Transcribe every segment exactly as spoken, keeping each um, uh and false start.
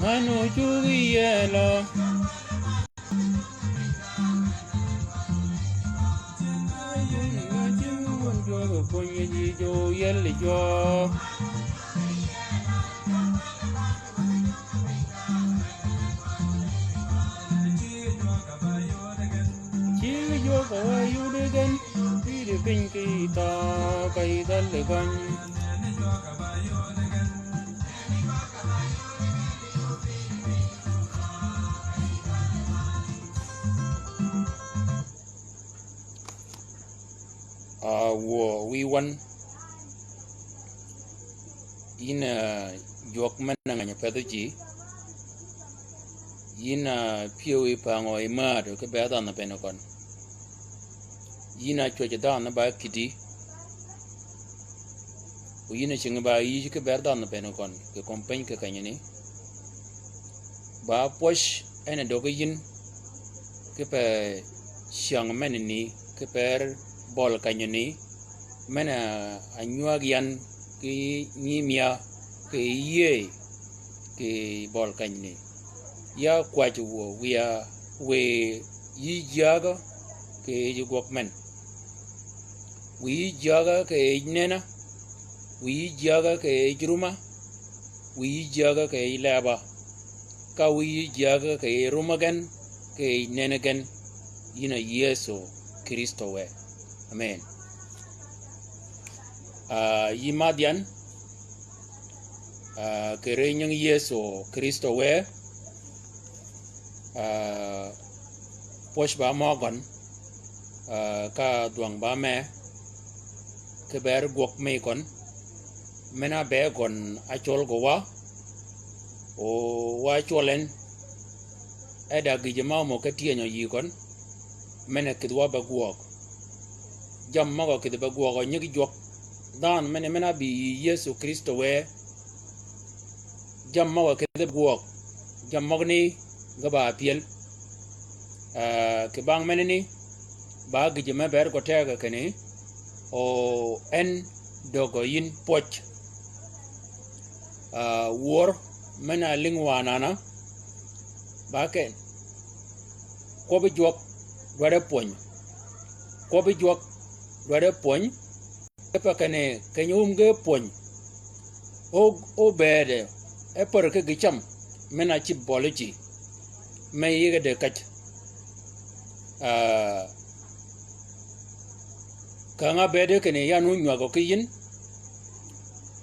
Mano cugi yelo. Cï jwøk a wä yudi gen, pïr piny kì thøø, kì dhäl gøny. A, wuö wïy wøn. Yïn, a, jwøk men-a ngäny a pedhø ji. Yïn, a, pyëw yi pängø yi määdø ki bëëdh dhanhø bënn køn. Yïn a cwäjji dhanhø ba kïddi. O yïn a cing ba yïj ki bëëdh dhanhø bënn køn kì kömi piny kì kenyani. Ba pwøj en a döggi yïn kipe cyäng menani, kipe bøli kenyani, men-a nywäg yan ki nyiimïa kì yïëy kì bøli kenyani. Ya kwäjji wuö wiya wiy yïj jyäägø kì yij gwøg men. Wiy yïj jyäägø kì yij nenna. Wiy yïj jyäägø kì yij rumma. Wiy yïj jyäägø kì yij leba. Ka wiy yïj jyäägø kì yij rumma gen, kì yij nenna gen. Yïn a Yëso Krïstø wë. Amen. A, yï madh yan, a, kì ri nying Yëso Krïstø wë, a, pwøj ba møgøn, a, ka dhwøng ba me, ki ber gwøg mi køn, men-a be køn acwøl gø wa, o wa cwøl en, e da gïjø ma omø ke tyënyø yï køn, men-a kïdhi wa be gwøg. Jammì møg-a kïdhi be gwøg nyig jwøk. Dhanhø men-a, men-a bï yï Yëso Krïstø wë. Jammì møg-a kïdhi be gwøg. Jammì møgani ge ba pyël. A, kì bang menani, ba gïjø me ber gø tegø kinni, o en döggø yïn pwøj. A, wör men-a lïng wa anana, ba ken, kwøbbi jwøk dwaddi pwöny. Kwøbbi jwøk dwaddi pwöny. Kipe kinni keny-a wum ge pwöny. O, o bëëde, e pär ki gï cam, men-a cïb bøli ji. Me yïge dë käj. A, käng-a bëëde kinni yan wun nywägø ki yïn,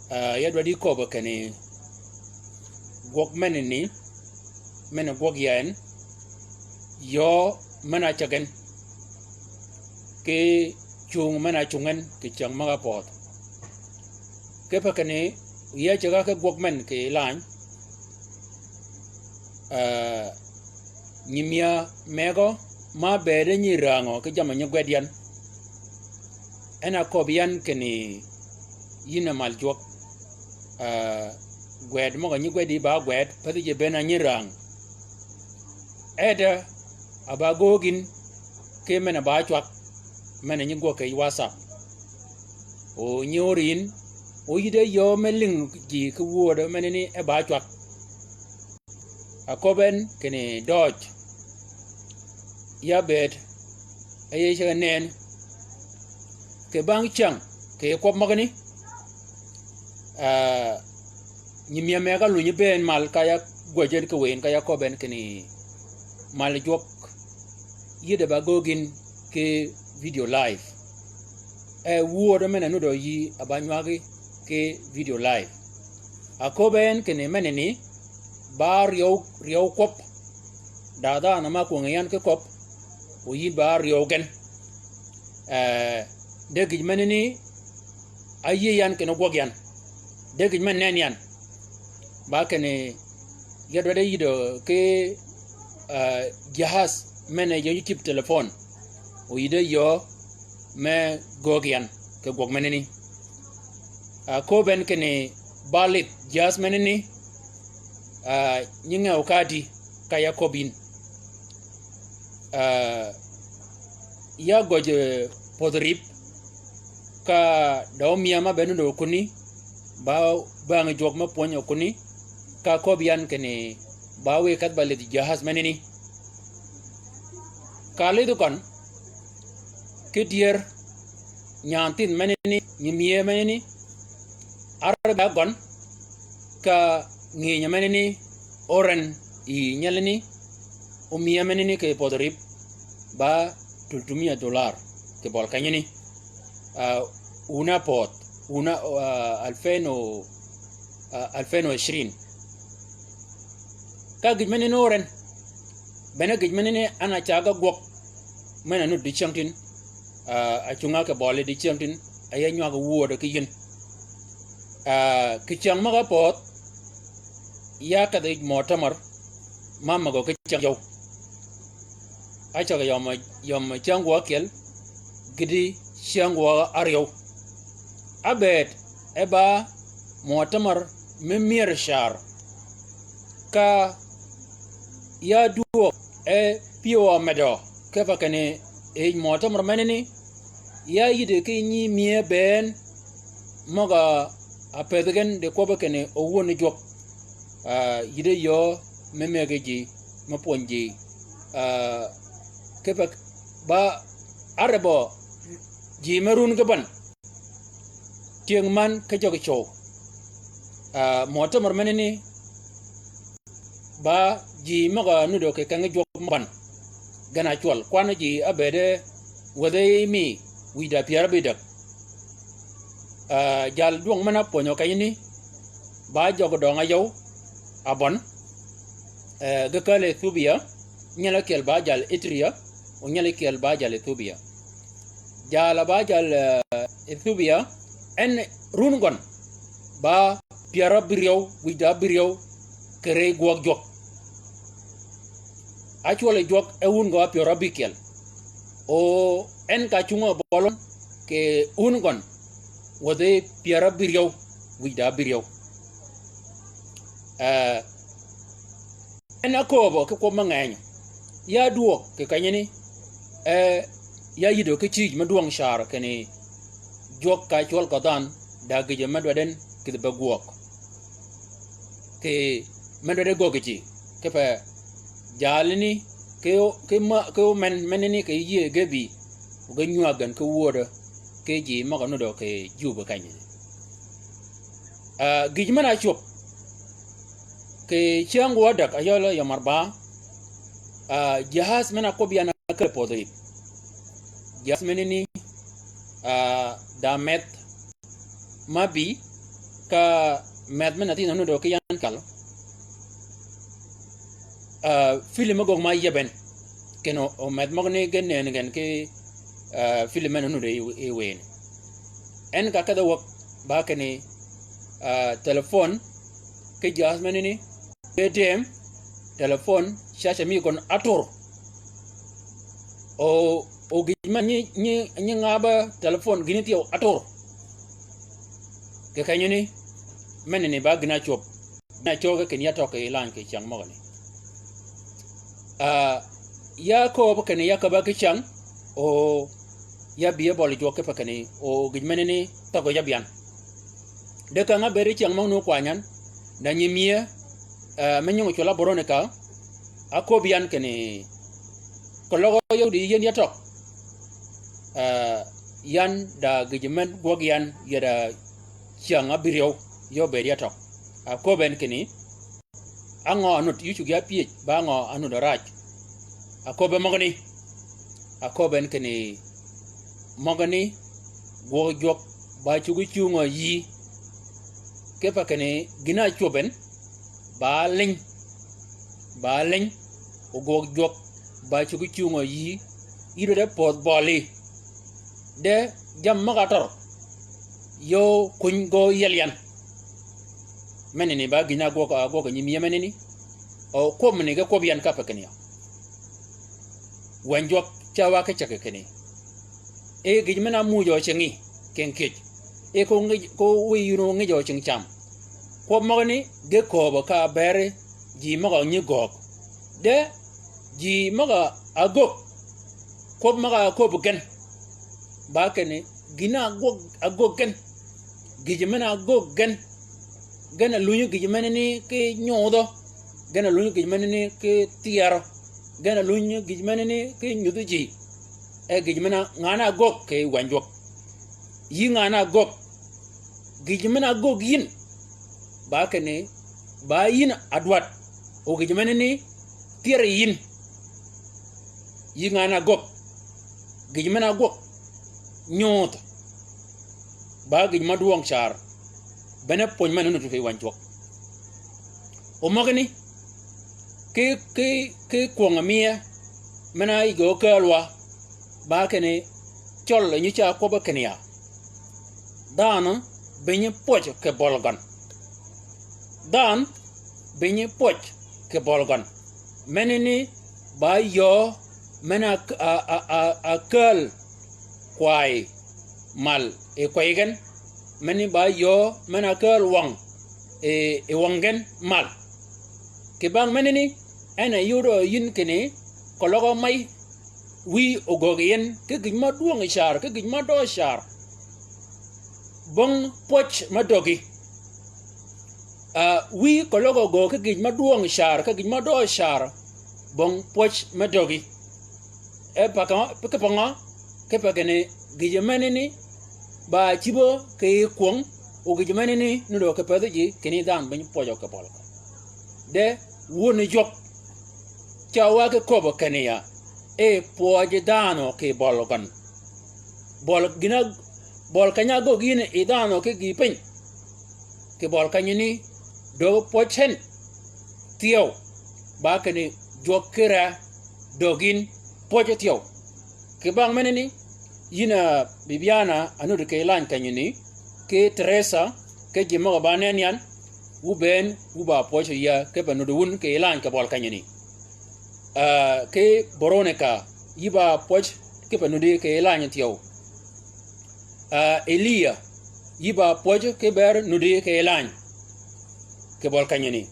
a, ya dwaddi köbbe kinni gwøg menani, men-a gwøg ya en, yöö men-a cäg en, ki cung men-a cung en kì cyäng møg-a pödh. Kipe kinni, ya cäg-a ki gwøg men kì lany, a, nyiimïa megø, ma bëëde nyi rängø ki jammì nyi gwed yan. En a köbbi yan kinni yïn a mal jwøk. A, gwed møg-a nyi gwedi ba gwed, pädhi ji bënn a nyi räng. E de, a ba göög yïn, ki men-a ba cwag, men-a nyi gwøg kì WhatsApp. O nyi ör yïn, o yï de yöö me lïng ji ki wöödø menani e ba cwag. A köbbi en kinni døøj. Ya bëëd, e yij ceg-a nëën. Kì bang cyäng, kì kwøb møgani. A, nyiimïa megø lunyi bënn mal ka ya gwäjji en kì wëy en ka ya köbbi en kinni mal jwøk. Yï de ba göög yïn ki video live. E wöödø men-a nuddø yï a ba nywagi ki video live. A köbbi en kinni menani, ba ryew, ryew kwøb. Da dhanhø ma kwöngi yan ki köbb, o yïn ba ryew gen. E, de gïj menani, a yïëy yan kinni gwøg yan. De gïj men nënn yan. Ba kinni, ya dwaddi yïdø ki, a, jahaz men-a yij cïb telefon. O yï de yöö me göög yan kì gwøg menani. A, köbbi en kinni ba lidh jahaz menani, a, nyi ngew ka adi ka ya köbbi yïn. A, ya gøj, e, pödhi rïp, ka da ómïa ma be nuddø okuni, ba bängi jwøk me pwönyi okuni, ka köbbi yan kinni ba wiy kedh ba lidh jahaz menani. Ka lidhi gøn, ki dyër, nyaanthïn menani, nyiimyëë menani, ar ba gøn, ka ngïnyi menani, óren yi nyelani, omyëë menani kì pödhi rïp, ba tuluthmiya dolar, kì bøl kenyani. Ah, wun a pödh, wun a, ah, alfen o, ah, alfen o ishrin. Ka gïj menani óren, bene gïj menani en a cagg-a gwøg, men a nuti dicyängtïn, ah, a cunga kì bøli dicyängtïn, a ya nywag wöödø ki yïn. Ah, kì cyäng møg-a pödh, ya kedhi yij mø tamar, ma møgø ki cyäng yøw. Ácäg yøm, yøm cyäng gø ákyel, gïti cyäng gø áryew. Ábëëd e ba mø tamar me myër car. Ka ya dwøøg e pyëw-a medø, kipe kinni yij mø tamar menani, ya yïddi ki nyiimyëë bënn, møg-a pëthi gen di kwøbbi kinni owönni jwøk. Ah, yïddi yöö me mëggi ji, me pwönyi ji. Ah, kipe ba arebø ji me run ki ban. Tyëng man ki jøgi cøw. Ah, mø tamar menani, ba ji møg-a nudø kì kengi jwøk mø ban. Gen-a cwøl, kwan ji ábëëde wäthi mi wïj da pyär ábïdäg. Ah, jal dwøng men-a pwönyø kenyani, ba jøgi døng-a yøw, a bøn, eh, ge kääl Ethiopia, nyel ákyel ba jal Eritrea, o nyel ákyel ba jal Ethiopia. Jal-a ba jal, eh, Ethiopia, en run gøn, ba pyär ábïryew, wïj da ábïryew, kì rëy gwøg jwøk. Ácwøl yi jwøk e wun gø ápyär ábïkyel. O en ka cunga bøl wøn kì wun gøn, wäthi pyär ábïryew, wïj da ábïryew. Eh, en ákööbø ki kwøb me ngeny. Ya dwøøg kì kenyani, eh, ya yïddi ki cïj me dwøng car kinni jwøk ka cwøl kø dhanhø, da gïjø me dwaddi en kïdhi be gwøg. Kì me dwaddi gøggi ji, kipe jalani, ki, ki ma, ki omen, menani kì yïëy ge bï, o ge nywäg gen ki wöödø, ki ji møg-a nudø kì jubbi kenyani. Ah, gïj men-a cwöb, kì cyäng gø ádäg, a yøl yøm arba, ah, jahaz men-a kwøb yan a källi pödhi rïp. Jahaz menani, ah, da medh, ma bï, ka medh men-a thïn-a nudø ki yan kyal. Ah, film me gøg ma yieb en. Kinni o, omedh møgani ge nënni gen ki, ah, film men-a nudø yi, yi wëyni. En ka kedhe wäg ba kinni, ah, telefon, ki jahaz menani, ge dëëm, telefon, caca mi gøn átur. O, o gïj men nyi, nyi, nyi ngabø telefon gïni thyew átur. Kì kenyani, menani ba gïn-a cwöb. Gïn-a cwöb ge kinni ya tøg kì lany kì cyäng møgani. Ah, ya kööb kinni ya käbba ki cyäng, o ya bï ya bøli jwøk kipe kinni, o gïj menani thøgø ya byan. De käng-a bëëd cyäng møgani okwany yan, da nyiimyëë, eh, me nyung cwøl-a Boronika, áköbbi yan kinni, keløg yodi yïn ya tøg. Eh, yan da gïj men gwøg yan, ya da cyäng ábïryew, ya obëëd ya tøg. Áköbbi en kinni, á ngø anud, yï cuggi ápyëj, ba ngø anud áraj. Áköbbi møgani, áköbbi en kinni, møgani, gwøg jwøk, ba cuggi cungø yïí. Kipe kinni, gïn-a ácwöb en, ba liny, ba liny, o gwøg jwøk, ba cuggi cungø yïí, yï dwaddi pödh bøli. De jammì møg-a tør, yöö kuny gø yiel yan. Menani ba gïn-a ágwøg, ágwøg nyiimyëë menani. O kwøb mini ge kwøb yan ka pe kinni ya. Wänyi jwøk ca wa ki cägi kinni. E gïj men-a ámuujø cingi, kinni kiëj. E ko ngij, ko wiy yïn o ngijø cingi cam. Kwøb møgani ge kööbø ka beri ji møg-a nyi göög. De ji møg-a ágög. Kwøb møg-a ákööb gen. Ba kinni, gïn-a ágög, ágög gen. Gïjø men-a ágög gen. Gen a lunyi gïjø menani ki nyodhø. Gen a lunyi gïj menani ki thyerø. Gen a lunyi gïj menani ki nyudhi ji. E gïj men-a ngan-a ágögg kì wänyi jwøk. Yï ngan-a ágögg. Gïj men-a ágögg yïn. Ba kinni, ba yïn a dwaddi. O gïj menani thyerri yïn. Yï ngan-a ágögg. Gïj men-a ágwøg. Nyudh. Ba gïj mø dwøng car. Bene pwöny men-a nuti kì wänyi jwøk. O møgani, ki, ki, ki kwøng-a miye, men-a yij gø kääl wa, ba kinni, cøl nyi ca kwøbbe kinni ya. Dhanhø, bïnyi pwøj kì bøl gøn. Dhanhø, bïnyi pwøj kì bøl gøn. Menani, ba yöö, men-a, a, a, a, a kääl kwaay mal yi kwey gen, menani ba yöö, men-a kääl wøng yi, yi wøng gen mal. Kì bang menani, en a yudø yïn kinni, keløg may, wïy ogöggi yi en, ki gïj mø dwøng car, ki gïj mø døøj car. Bong pwøj me döggi. Ah, wïy keløg ogöggi ki gïj mø dwøng car, ki gïj mø døøj car. Bong pwøj me döggi. E pa ka, ki pa ngø, ki pa kinni gïjø menani, ba cïbø kì kwöng, o gïjø menani, nuddø kì pëthi ji, kinni dhanhø bïnyi pwøjø kì bøl. De, wöni jwøk, ca wa ki köbbø kinni ya, e pwøji dhanhø kì bøl gøn. Bøl gïn-a, bøl keny-a ágöggi yïn yi dhanhø ki gïï piny. Kì bøl kenyani, döggi pwøj en. Thyew. Ba kinni jwøk ki re, döggi yïn, pwøj thyew. Kì bang menani, yïn a Bibiana a nuti kì lany kenyani, ki Teresa, ki ji møg-a ba nen yan, wu bënn, wu ba pwøj ya, ki pa nuti wun kì lany kì bøl kenyani. Ah, ki Boronika, yï ba pwøj ki pa nudi kì lany thyew. Ah, Eliya, yï ba pwøj ki ber nudi kì lany kì bøl kenyani.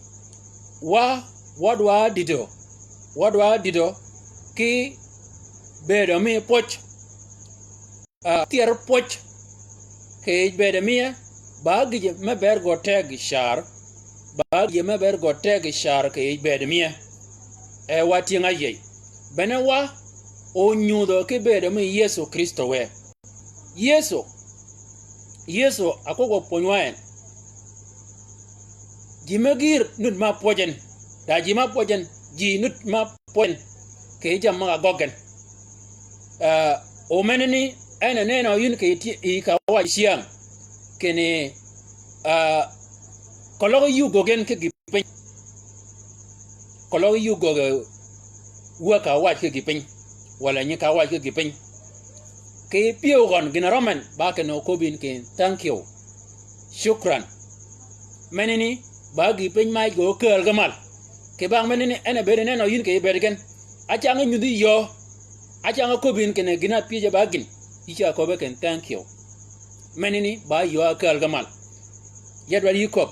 Wa, wa dwa dïdø, wa dwa dïdø ki bëëdø mi pwøj. Ah, thyër pwøj kì yij bëëdø miye, ba gïjø me ber gø teggi car, ba gïjø me ber gø teggi car kì yij bëëdø miye. E wa tyëng-a áyïëy. Bene wa, onyudhø ki bëëdø mi Yëso Krïstø wë. Yëso, Yëso a kwøb-a pwönywa en. Ji me gïïr nut ma pwøj en, da ji ma pwøj en, ji nut ma pwøj en, kì yij jammì møg-a ágøggi en. Ah, o menani, en a nenø yïn kì yij, yij ka waj cyäng. Kinni, ah, keløg yï ogöggi en ki gï piny. Keløg yï ogöggi wä ka waj ki gï piny. Walà nyi ka waj ki gï piny. Kì pyëw gøn gïn-a rømmi en, ba kinni oköbbi yïn kinni, thank you. Shukran. Menani, ba gï piny ma yij gø kääl ge mal. Kì bang menani, en a bëëd nenø yïn kì yij bëëd gen. Acang-a nyudhi yöö. Acang-a köbbi yïn kinni gïn-a pyëj-a ba gïn. Yï ca köbbe kinni, thank you. Menani, ba yöö a kääl ge mal. Ya dwaddi yï köbb.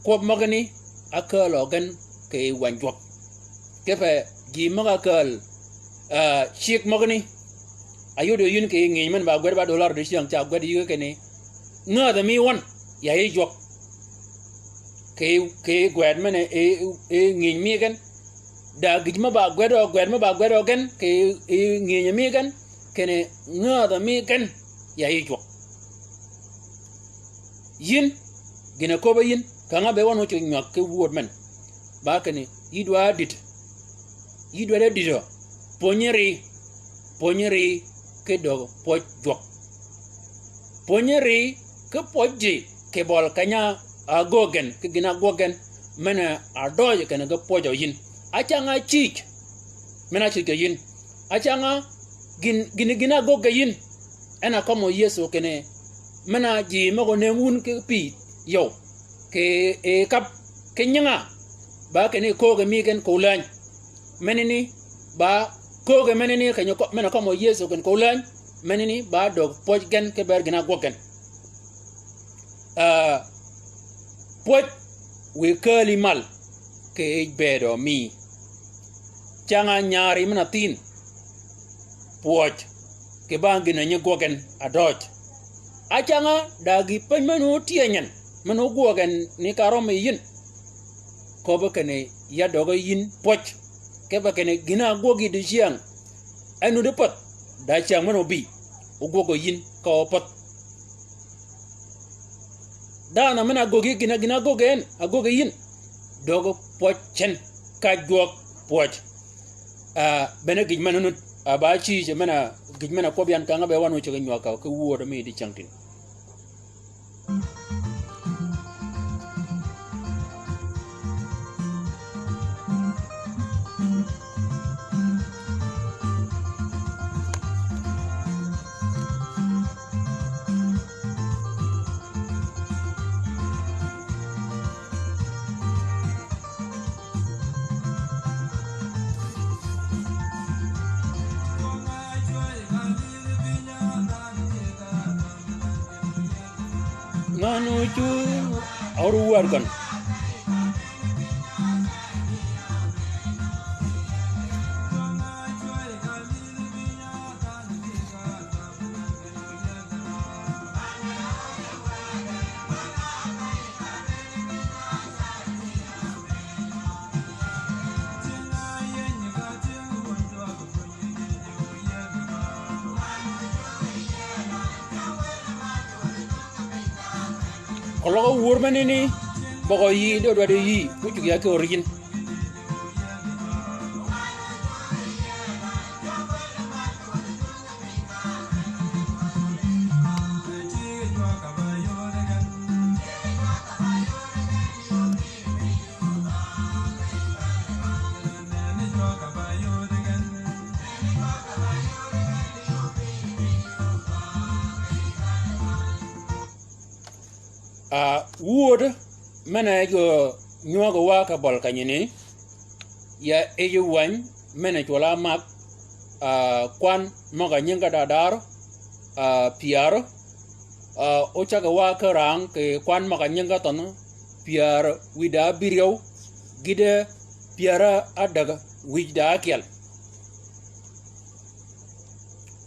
Kwøb møgani, ákääl gen kì wänyi jwøk. Kipe ji møg-a kääl, ah, cigg møgani. Ayudø yïn kì ngïny men ba gwed ba dollar dicyäng ca gwed yï kinni. Ngädhø mi wøn, ya yij jwøk. Kì, kì gwed men e, e, e ngïny mi gen. Da gïj me ba gwedø, gwed me ba gwedø gen, kì, e ngïny mi gen, kinni ngädhø mi gen, ya yij jwøk. Yïn, gïn-a köbbe yïn, kang-a be wøn ócøg nywäg ki wööd men. Ba kinni, yï dwaddi dït. Yï dwaddi dïtø. Pwönyi ri. Pwönyi ri ki döggi pwøj jwøk. Pwönyi ri ki pwøj ji kì bøl keny-a ágöggi en, ki gïn-a ágwøggi en, men-a døøj kinni ge pwøjø yïn. Acang-a cïj, men-a cïj kì yïn. Acang-a gïn, gïn, gïn-a ágöggi yïn. En a kømmø Yëso kinni, men-a ji møg-a nen wun ki pï yøw, kì, e, kab, ki nying-a, ba kinni kööge mi gen kì olääny. Menani, ba kööge menani keny-a kø-, men-a kømmø Yëso kinni kì olääny, menani, ba döggi pwøj gen ki ber gïn-a ágwøg gen. Ah, pwøj wiy kääli mal, kì yij bëëdø mi. Cang-a nyari men-a thïn. Pwøj. Kì bang gïn-a nyi gwøg gen a døøj. Acang-a da gï piny men-a ótyëny en, men-a ógwøg en ni ka rømmi yïn. Köbbi kinni ya døggi yïn pwøj. Kipe kinni gïn-a ágwøg yi diceng, en nuti pädh, da cäng men obï, ogwøggø yïn ka opodh. Dhanhø men-a ágwøg yi gïn-a, gïn-a ágwøg en, ágwøg yi yïn. Døggi pwøj cen, ka jwøk pwøj. Ah, bene gïj men-a nud, ah, ba cïï ce men-a, gïj men-a kwøb yan kang-a be wan wë ceg nywag ka ki wuöd mi diceng tin. Ngan ocu aur wuar kan. Koløg wur menini, bøgø yï, dødwaddi yï, wucug ya ki origin. Ah, wuöd men-a gø nywøgø wa ka bøl kenyini, ya yij wäny men-a cwøl-a mak, ah, kwan møg-a nyingi dadar, ah, pyär, ah, ocäg wa ki rang kì kwan møg-a nyingi thønh pyär wïj da ábïryew, gïde pyär ádäg wïj da ákyel.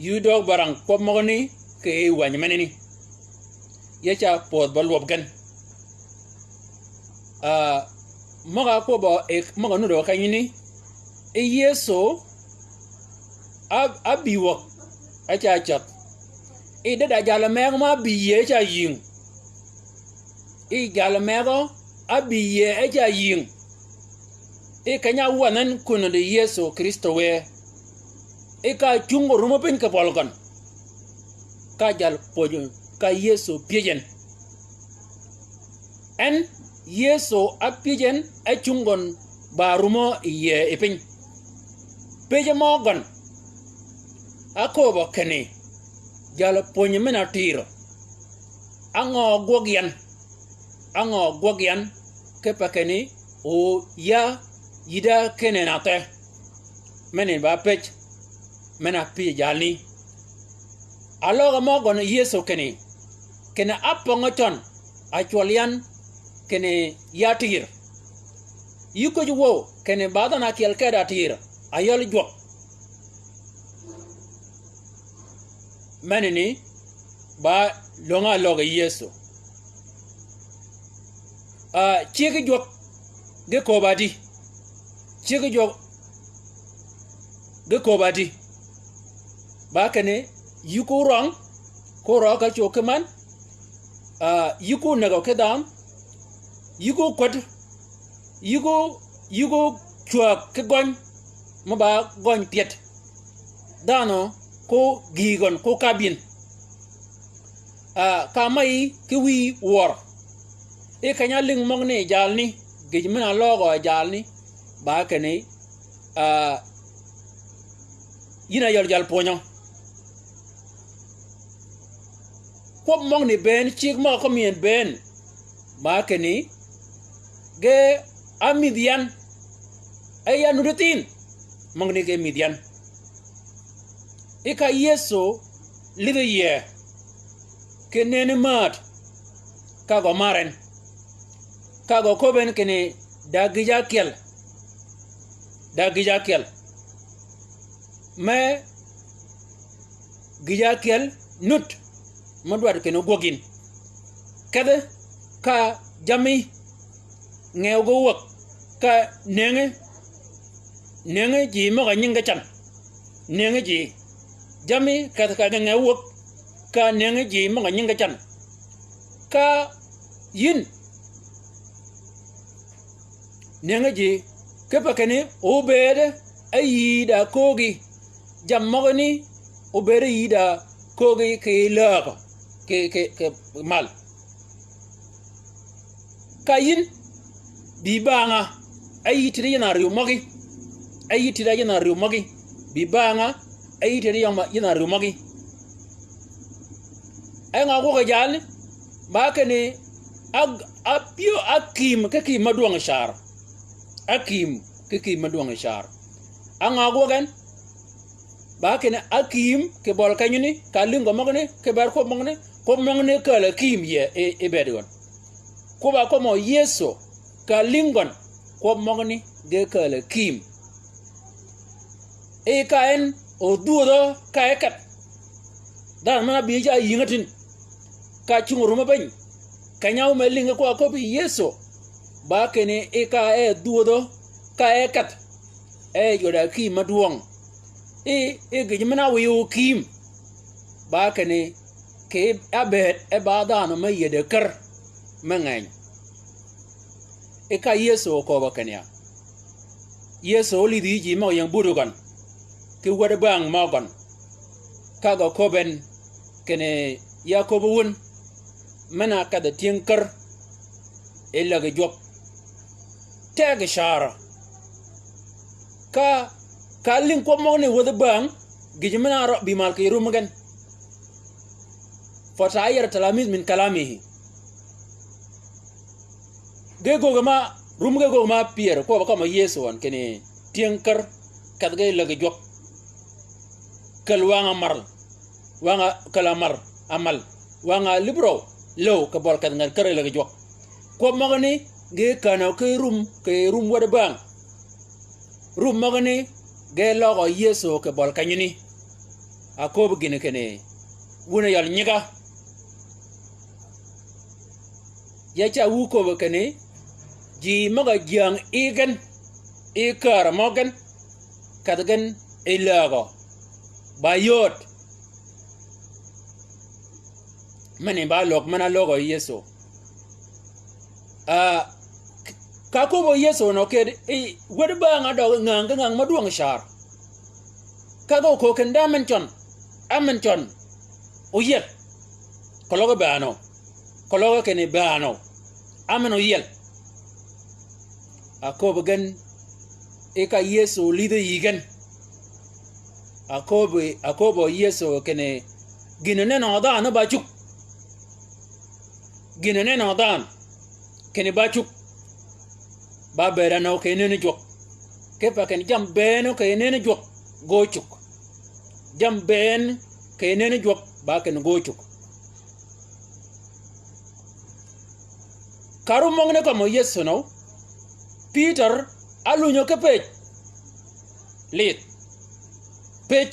Yï døøg ba rang kwøb møgani kì yij wäny menani. Ya ca pödh ba lwøb gen. Ah, møg-a kwøbbø e, møg-a nudø kenyini, e Yëso á, ábï wäg, e ca cädh. E dëdda jal-a megø ma ábï yïëy e ca yïng. E jal-a megø ábï yïëy e ca yïng. E keny-a áwänhøn kun di Yëso Krïstø wë. E ka ácunggø rumø piny kì bøl gøn. Ka jal pwöjø ka Yëso pyëj en. En, Yëso ápyëj en, e cunggøn ba rumø yïëy yi piny. Pëjø mø gøn, ákööbø kinni, jal pwönyi men-a tïrø, á ngø gwøg yan? Á ngø gwøg yan, kipe kinni, o ya yïdda kinni en-a thee? Meni ba pëj men-a pyëj jalni. Aløg mø gøn Yëso kinni, kinni ápøngø cøn, a cwøl yan kinni ya tïr. Yï köj wøw kinni ba dhanhø ákyel kedi atïr, a yøl jwøk. Menani ba löng-a aløg Yëso. Ah, cyëggi jwøk ge kööb adi? Cyëggi jwøk ge kööb adi? Ba kinni, yï ko røng, ko røg ka cwög ki man, ah, yï ko negø ki dhanhø, yï ko kwädd, yï ko, yï ko cwääg ki gøny, mø ba gøny pyed. Dhanhø ko gïï gøn ko kabbyin. Ah, ka mayi ki wïy wør. E keny-a álïng møgani jalni, gïj men-a løøgø jalni, ba kinni, ah, yïn a yøl jal pwönyø. Kwøb møgani bënn, cigg møg-a kømmi en bënn, ba kinni, ge ámïdh yan, e ya nuti thïn, møgani ge mïdh yan. E ka Yëso lidhi yie, kì nënni määd, ka gø mar en, ka gø köbbi en kinni da gïj ákyel, da gïj ákyel. Me gïj ákyel nud, mø dwaddi kinni ógwøg yïn. Kedhi ka jammi ngew ge wäg, Ka nëngi, nëngi ji møg-a nyingi can. Nëngi ji. Jammi kedh ka genge wäg. Ka nëngi ji møg-a nyingi can. Ka yïn. Nëngi ji. Kipe kinni obëëde, e yï da köögi. Jammì møgani, obëëde yï da köögi kì lägø, kì, kì, kì mal. Ka yïn, bï banga, e yï tïd yïn a riw møgi. E yï tïd yïn a riw møgi. Bï banga, e yï tïd yïn a riw møgi. E ngø gwøg jalni, ba kinni, a, a pyëw, a kïïm, ki kïïm mø dwøng car. A kïïm, ki kïïm mø dwøng car. E ngø gwøg gen, ba kinni a kïïm kì bøl kenyani, ka lïnggø møgani, ki ber kwøb møgani, kwøb møgani kääl a kïïm yie, i, i bëëd gøn. Kwøb-a kømmi Yëso, ka lïnggøn, kwøb møgani, ge kääl a kïïm. I ka en, odhwödhø ka e ket. Dhanhø men-a bï ca yïnge tin. Ka cung rumø piny. Keny-a óme lïnge kwøb-a köbbi Yëso. Ba kinni i ka e dhwödhø ka e ket. E yod a kïïm mø dwøng. I, i gïj men-a wiy okïïm. Ba kinni, kì ábëëd e ba dhanhø me yïëde kär me ngeny. I ka Yëso oköbbe kinni ya. Yëso ólïdhi yij ji møg-a ying buti gøn. Ki wäd bang mø gøn. Ka gø köbben kinni ya köbbi wun. Men-a kedhi tyëng kär. I lägi jwøk. Teg carø. Ka, ka lïng kwøb møgani wädhi bang, gïj men-a rø bï mal kì rum gen. Fatayyara talamidh min kalamihi. Ge göggi ma, rum ge göggi ma pyër, kwøb-a kømmi Yëso wøn, kinni tyëng kär, kedh ge lägi jwøk. Käl wang-a mal, wang-a käl-a mal, a mal, wang-a librøw, läw kì bøl kedh ngan kär lägi jwøk. Kwøb møgani, ge känø ki rum, kì rum wäd bang. Rum møgani, ge løgø Yëso kì bøl kenyani. A köbbi gïn kinni, wun a yøl nyiga. Ya ca wu köbbi kinni, ji møg-a jyäng yi gen, yi kärø mø gen, kedhi gen yi lägø. Ba yööd. Meni ba løg men-a lögø Yëso. Ah, ka köbbi Yëso nø kedi, i wäd bang-a døg ngäng ki ngäng mø dwøng car. Ka gø köög kinni da men cøn, a men cøn. Oyiel. Keløg bänø. Keløg kinni bänø. A men oyiel. A köbbi gen, i ka Yëso lïdhi yï gen. A köbbi, a köbbi Yëso kinni gïn nenø dhanhø ba cug. Gïn nenø dhanhø kinni ba cug. Ba bëëd a nø kì nenni jwøk. Kipe kinni jammì bënn kì nenni jwøk, ge ócug. Jammì bënn kì nenni jwøk, ba kinni ge ócug. Ka rum møgani kømmi Yëso nø, Pïtør, a lunyø ki pëj. Lidh. Pëj.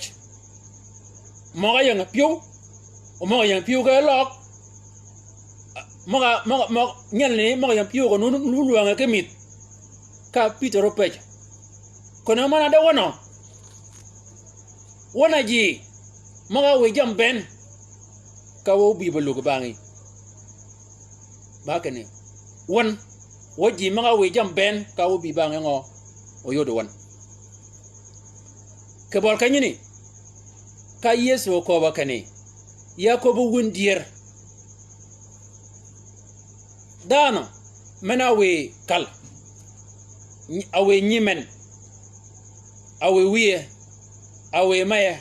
Møg-a ying pyëw. O møg-a ying pyëw ki løg. Møg-a, møg-a, møg-a, nyelni, møg-a ying pyëw ko nu, nu lwänge ki mïdh. Ka Pïtør opëj. Koni men-a de wøn-a. Wøn-a ji. Møg-a wiy jammì bënn. Ka wø óbï ba lug bangí. Ba kinni. Wøn. Wø ji møg-a wiy jammì bënn. Ka wø óbï bangí ngø. Oyod wøn. Kì bøl kenyani. Ka Yëso oköbb-a kinni. Ya köbbi wun dyër. Dhanhø, men-a wiy kal, a wiy nyimen, a wiy wiye, a wiy meye,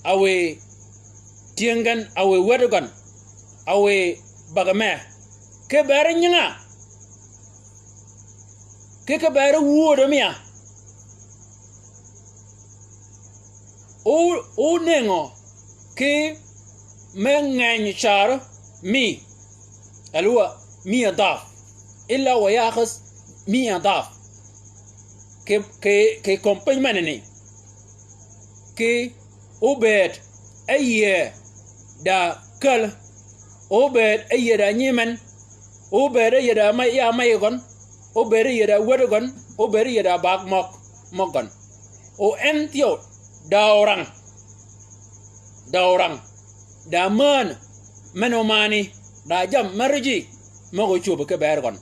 a wiy tyëng gen, a wiy wädi gøn, a wiy bagi me, ki beri nyinga, ki ki beri wöödø mia. O, onëngø ki me ngeny carø mi, اللي هو مية ضعف. إلا ويأخذ مية ضعف. Ki, ki, ki kömi piny menani. Ki obëëd e yie da käl. Obëëd e yie da nyimen. Obëëd e yie da me, ya mey gøn. Obëëd e yie da wädi gøn. Obëëd yï da bag møg, møg gøn. O en thyew, da orang. Da orang. Da männ, men omani, da jammì mär ji, møg-a ócwöb ki bër gøn.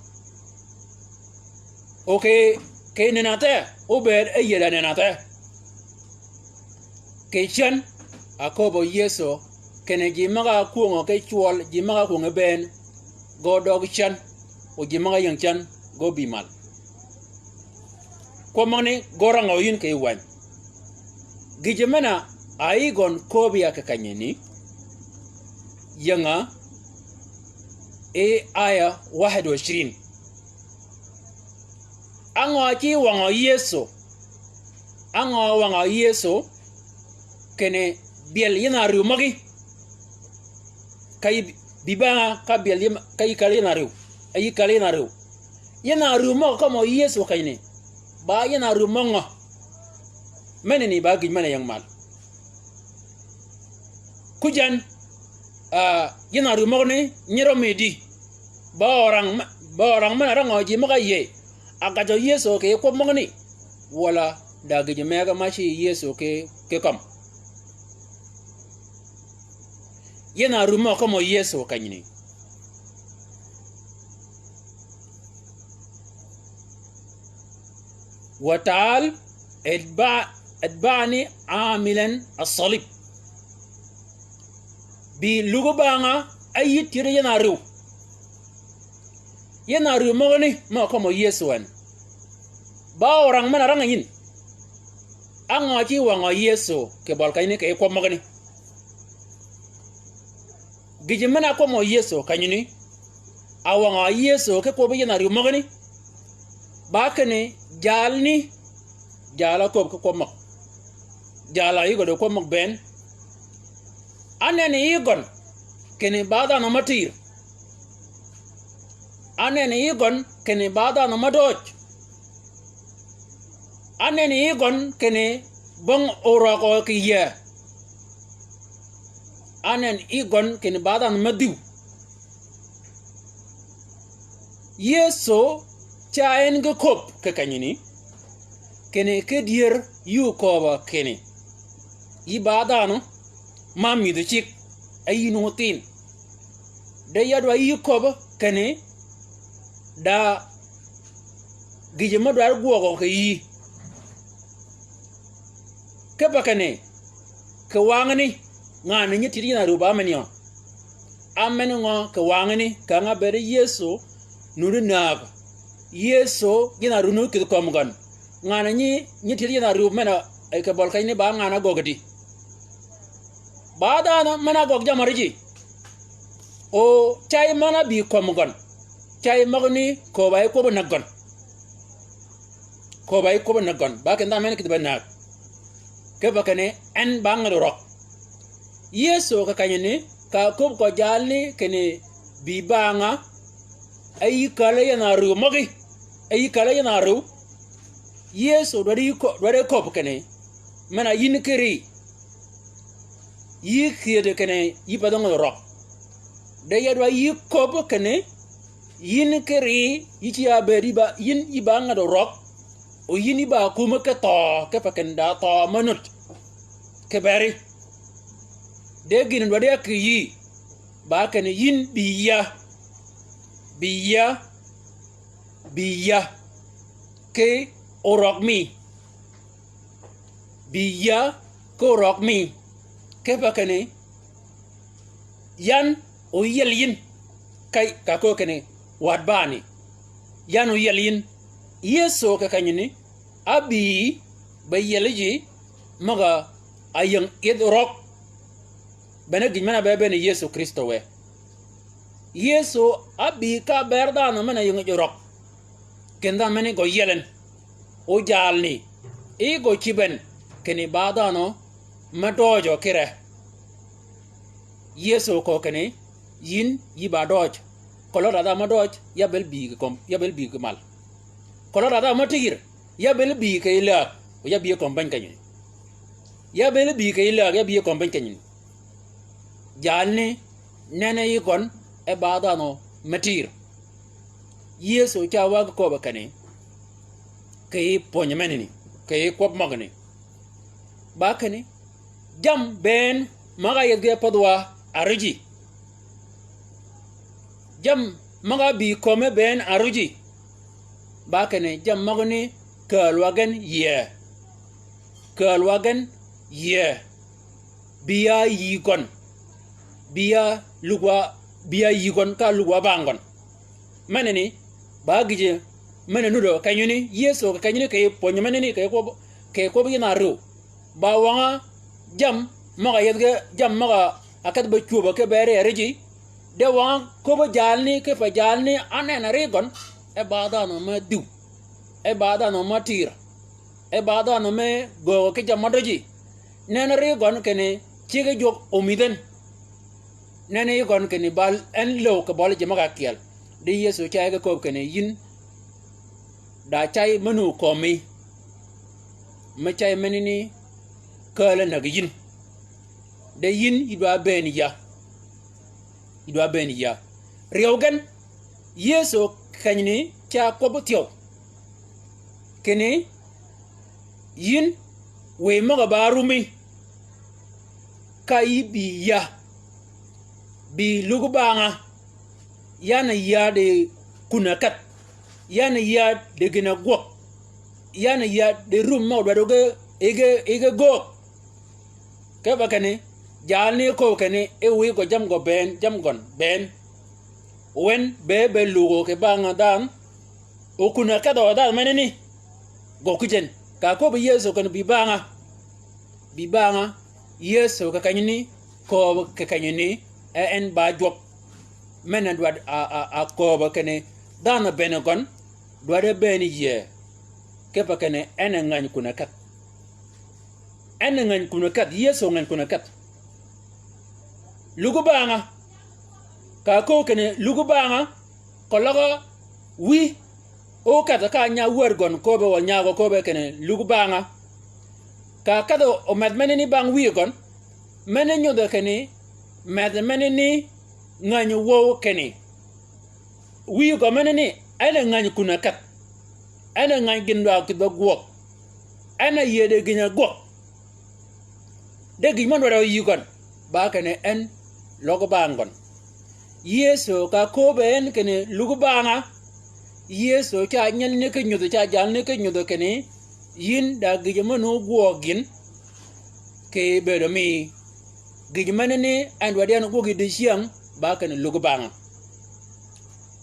O kì, kì nenathe, obëëd e yï da nenathe. Kì cän, a köbbø Yëso, kinni ji møg-a kwöngø ki cwøl, ji møg-a kwöngø bënn, ge odøg cän, o ji møg-a ying cän, ge óbï mal. Kwøb møgani, ge orangø yïn kì wäny. Gïjø men-a, a yï gøn köbbi ya kì kenyani, ying-a, e aya wahid wa ishrin. Á ngø a ci wangø Yëso? Á ngø a wangø Yëso kinni byel yïn a riw møgí? Ka yï bï bang-a ka byel yï, ka yï kal yïn a riw. A yï kal yïn a riw. Yïn a riw møg-a kømmi Yëso kenyani. Ba yïn a riw møg ngø? Menani ba gïj men-a ying mal. Kujan, ah, yïn a riw møgani nyi rømmi di. Ba orang me-, ba orang men-a rangø ji møg-a yïëy. A gajø Yëso kì kwøb møgani. Walà da gïjø mëgg-a ma ci Yëso kì, kì kømmi. Yïn a riw møg-a kømmi Yëso kenyani. Wa ta'al itba-, itba'ni hamilan as-salib. Bï luggi bang-a, a yï tyëddi yïn a riw. Yïn a riw møgani, mø-a kømmi Yëso en. Ba orang men-a rangø yïn. Á ngø a ci wangø Yëso kì bøli kenyani kì kwøb møgani? Gïjø men-a kwømmø Yëso kenyani, a wangø Yëso ki kwøbbi yïn a riw møgani. Ba kinni jalni, jal-a köbbi ki kwøb møg. Jal-a yï gø di kwøb møg bënn. Ánënni yï gøn kinni ba dhanhø me tïr. Ánënni yï gøn kinni ba dhanhø me døøj. Ánënni yï gøn kinni bong orøg kì yïa. Ánënni yï gøn kinni ba dhanhø me dhiw. Yëso ca en ge köbb kì kenyani, kinni ki dyër yï okööbø kinni, yï ba dhanhø ma mïdhi cigg, a yï nungø thin. De ya dwaddi yï köbb kinni, da gïjø me dwaddi gwøgø kì yï. Kipe kinni, kì wangani, ngan-a nyi tyëddi yïn a riw ba men yø. Á men ngø kì wangani, kang-a bëëd Yëso nuti näg. Yëso yïn a riw nuti kïdhi kömi gøn. Ngan-a nyi, nyi tyëddi yïn a riw men-a, e, kì bøli kenyani ba ngan-a ágøggi di. Ba dhanhø men-a ágøggi jammì ri ji. O cay men-a ábï kömi gøn. Cay møgani kööb-a yï kwøbbi näg gøn. Kööb-a yï kwøbbi näg gøn. Ba kinni dhanhø men-a kïdhi be näg. Kipe kinni en ba ngäd orøg. Yëso kì kenyani, ka köbbi gø jalni kinni bï bang-a, a yï källi yïn a riw møgí. A yï källi yïn a riw. Yëso dwaddi yï kö-, dwaddi köbbi kinni, men-a yïn ki ri. Yï kyëddi kinni yï pa dhø ngäd orøg. De ya dwaddi yï köbbi kinni, yïn ki ri, yï ca bëëd yï ba, yïn yï ba ngäd orøg. O yïn yï ba kume ki thøø, kipe kinni da thøø me nut. Kì beri. De gïn dwaddi ya kì yï. Ba kinni yïn bï ya. Bï ya. Bï ya. Kì orøg mi. Bï ya ki orøg mi. Kipe kinni, yan oyiel yïn. Kay, ka köög kinni, wa itba'ni. Yan oyiel yïn. Yëso kì kenyani, ábï be yieli ji, møg-a áyïng yïdh orøg. Bene gïn men-a be bënn Yëso Krïstø wë. Yëso ábï ka ber dhanhø men-a yïng yïdh orøg. Kinni dhanhø meni gø yiel en. O jalni, yï gø cïb en, kinni ba dhanhø me døøjø ki re. Yëso köög kinni, yïn yï ba døøj. Keløg da dhanhø me døøj, ya bëël bï kì kömi, ya bëël bï kì mal. Keløg da dhanhø me tïr, ya bëël bï kì yij läg, o ya bï kömi bënn kenyani. Ya bëël bï kì yij läg, ya bï kömi bënn kenyani. Jalni, nenni yï gøn, e ba dhanhø me tïr. Yëso ca wa ge köbbe kinni, kì yij pwönyi menani, kì yij kwøb møgani. Ba kinni, jammì bënn møg-a yethi ge pädhwa árïji. Jammì møg-a bï kömi bënn árïji. Ba kinni jammì møgani kääl wa gen yïëy. Kääl wa gen yïëy. Bï ya yï gøn. Bï ya lugwa, bï ya yï gøn ka lugwa bang gøn. Menani, ba gïjø, men-a nuddø, kenyani, Yëso kì kenyani kì pwönyi menani kì kwøb, kì kwøb yïn árïw. Ba wøng-a jammì møg-a yethi ge, jammì møg-a kedhi be cwöbø ki bëri árïji. De wøng-a köbbi jalni, kipe jalni, á nenni árï gøn, e ba dhanhø me dhïw. E ba dhanhø me tïr. E ba dhanhø me göögø ki jammì mø døji. Nenni árï gøn kinni, ciggi jwøk omïdh en. Nenni yï gøn kinni bal en löw kì bøli ji møg-a kyeel. Di Yëso cay ge köbbi kinni yïn da cay menni kömi. Me cay menani kääl-a näg yïn. De yïn yï dwa bënn ya. Yï dwa bënn ya. Ryeew gen, Yëso kenyani ca kwøbbi thyew. Kinni, yïn, wiy møg-a ba rumi, ka yï bï ya, bï luggi bang-a, yan-a ya di kun-a kedh, yan-a ya di gïn-a gwøg, yan-a ya di rum mø dwaddi ge, yi ge, yi ge göög. Kipe kinni, jalni köbbi kinni, e wiy gø jammì gø bënn, jammì gøn bënn. Wen be be lugø kì bang-a dhanhø, o kun-a kedhø dhanhø menani. Gø ki jën. Ka köbbi Yëso kinni bï bang-a. Bï bang-a. Yëso kì kenyani, köbbi kì kenyani, e en ba jwøk. Men-a dwaddi a, a, a köbbi kinni, dhanhø bënn gøn, dwaddi bënn yïëy. Kipe kinni, en a ngäny kun-a kedh. En a ngäny kun-a kedh, Yëso ngäny kun-a kedh. Luggi bang-a. Ka köbbi kinni luggi bang-a, keløg wïy, o kedhi ka nya wär gøn köbbi wa nyagø köbbi kinni luggi bang-a. Ka kedhi omedh menani bang wïy gøn, men-a nyodhi kinni, medh menani ngänyi wøw kinni. Wïy gø menani, en a ngäny kun-a kedh. En a ngäny gïn dwa kïdhi gwøg. En a yïëy di gïn-a gwøg. De gïj mø dwaddi yï gøn, ba kinni en løg bang gøn. Yëso ka köbbi en kinni luggi bang-a. Yëso ca nyelni ki nyodhi, ca jalni ki nyodhi kinni, yïn da gïjø mø nu gwøg gïn, kì bëëdø mi. Gïj menani en dwaddi en gwøg yi dicyäng, ba kinni luggi bang-a.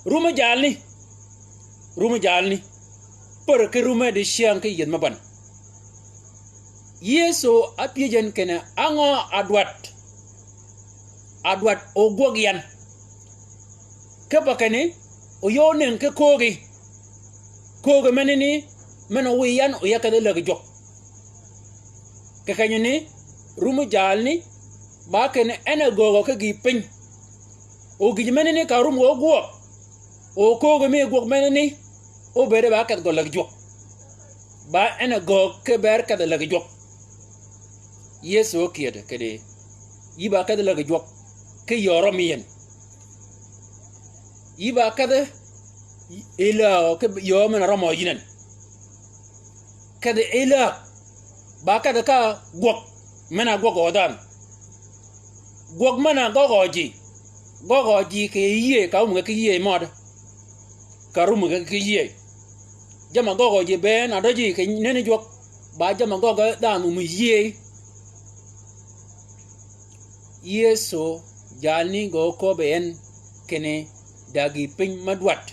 Rumi jalni. Rumi jalni. Pär ki rumi dicyäng ki yïëth me bän. Yëso ápyëj en kinni, á ngø adwat? Adwat o gwøg yan. Kipe kinni, o yø ónëngi ki köögi. Köögi menani, men-a wiy yan, o ya kedhi läg jwøk. Kì kenyani, rumi jalni, ba kinni en a göögø ki gïïpiny. O gïj menani ka rum gø gwøg. O köögi mi gwøg menani, óbëëde ba kedh gø läg jwøk. Ba en a göög ki ber kedhi läg jwøk. Yëso kyëdø kinni, yï ba kedhi läg jwøk, ki yöö rømmi yïn. Yï ba kedhi, yi lägø ki yöö men-a rømmø yïn en. Kedhi yi läg, ba kedhi ka gwøg, men-a gwøgø dhanhø. Gwøg men-a gøggø ji, gøggø ji kì yïëy, ka rummi ge ki yïëy mød. Ka rummi ge ki yïëy. Jamm-a gøggø ji bënn adøji kì nenni jwøk, ba jamm-a gøggø dhanhø mi yïëy. Yëso jalni gø köbbi en kinni da gïïpiny me dwadd.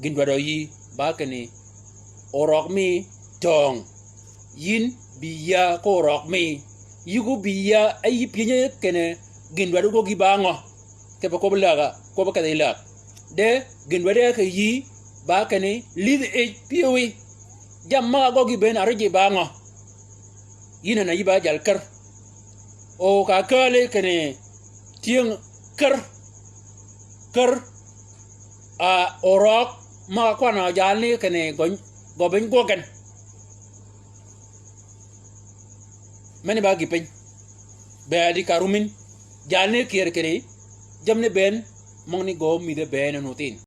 Gïn dwadd-a yï ba kinni orøg mi töng. Yïn bï ya ki orøg mi. Yï ko bï ya, e yï pyënyi kinni gïn dwadd-a gwøggi ba ngø. Kipe kwøbbi läg-a, kwøbbi kedhi läg. De gïn dwadd-a kì yï ba kinni lïdhi yij pyëwí. Jammì møg-a gøggi bënn arij yi ba ngø? Yïn a na yï ba jal kär. O ka kääli kinni tyëng kär, kär, a, orøg møg-a kwan-a jalni kinni gøny, gø biny gwøg gen. Meni ba gï piny. Bedi ka rumin, jalni kyër kiri, jammì ni bënn, møgani gø mïdhe bënn en othin.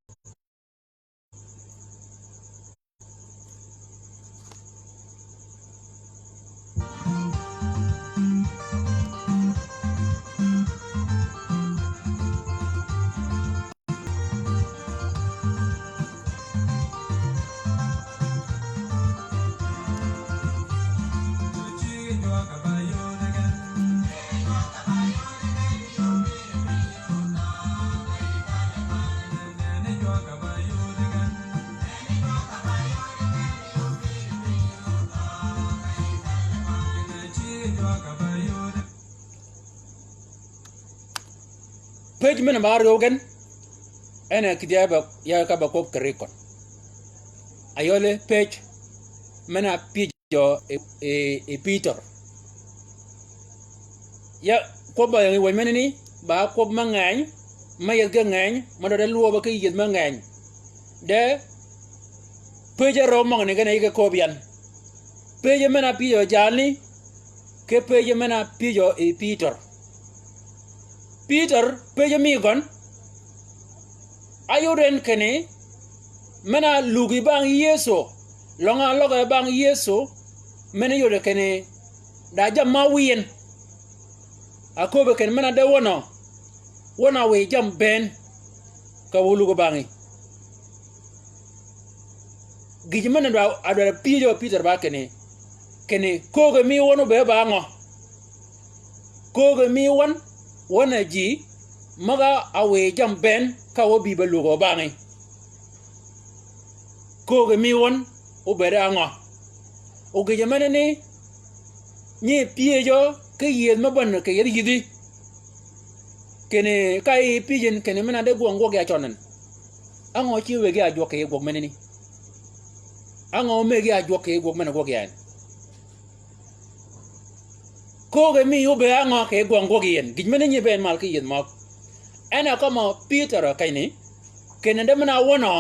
pëj men-a ba ryew gen, en a kïdhi ya ba, ya ka ba kwøb kì ri køn. Ayøle pëj men-a pyëjø yi, yi, yi Pïtør. Ya kwøb ba ying yi wëny menani, ba kwøb me ngeny, me yethi ge ngeny, me dwaddi lwøbø ki yethi me ngeny. De pëjji árøw møgani gen a yï ge köbbi yan. Pëjji men-a pyëjø jalni, ki pëjji men-a pyëjø yi Pïtør. Pïtør, pëjji mi gøn, áyod en kinni, men-a lug yi bang Yëso, lønge áløg yi bang Yëso, men-a yode kinni, da jammì ma wïy en. Aköbbi kinni men-a de wønø, wøn-a wïy jammì bënn, ka wø lugø bangí. Gïjø men-a dwa, a dwaddi pyëjø Pïtør ba kinni, kinni köögi mi wøn óbëëd ba ngø? Köögi mi wøn, wøn a ji møg-a wïy jammì bënn ka wø bï be lugø bangí. Köögi mi wøn óbëëd a ngø? O gïjø menani, nyi pyëjø ki yëth me bän kì yethi yïdhi. Kinni ka yi pyëj en kinni men-a de gwøng gwøg ya cøn en. Á ngø ci wëggi a jwøk kì yij gwøg menani? Á ngø mëggi a jwøk kì yij gwøg men-a gwøg ya en? Köögi mi óbëëd á ngø kì gwøng gwøg yi en? Gïj men-a nyi bënn mal ki yëth møg. En a kømmi Pïtør kenni, kinni de men-a wønø,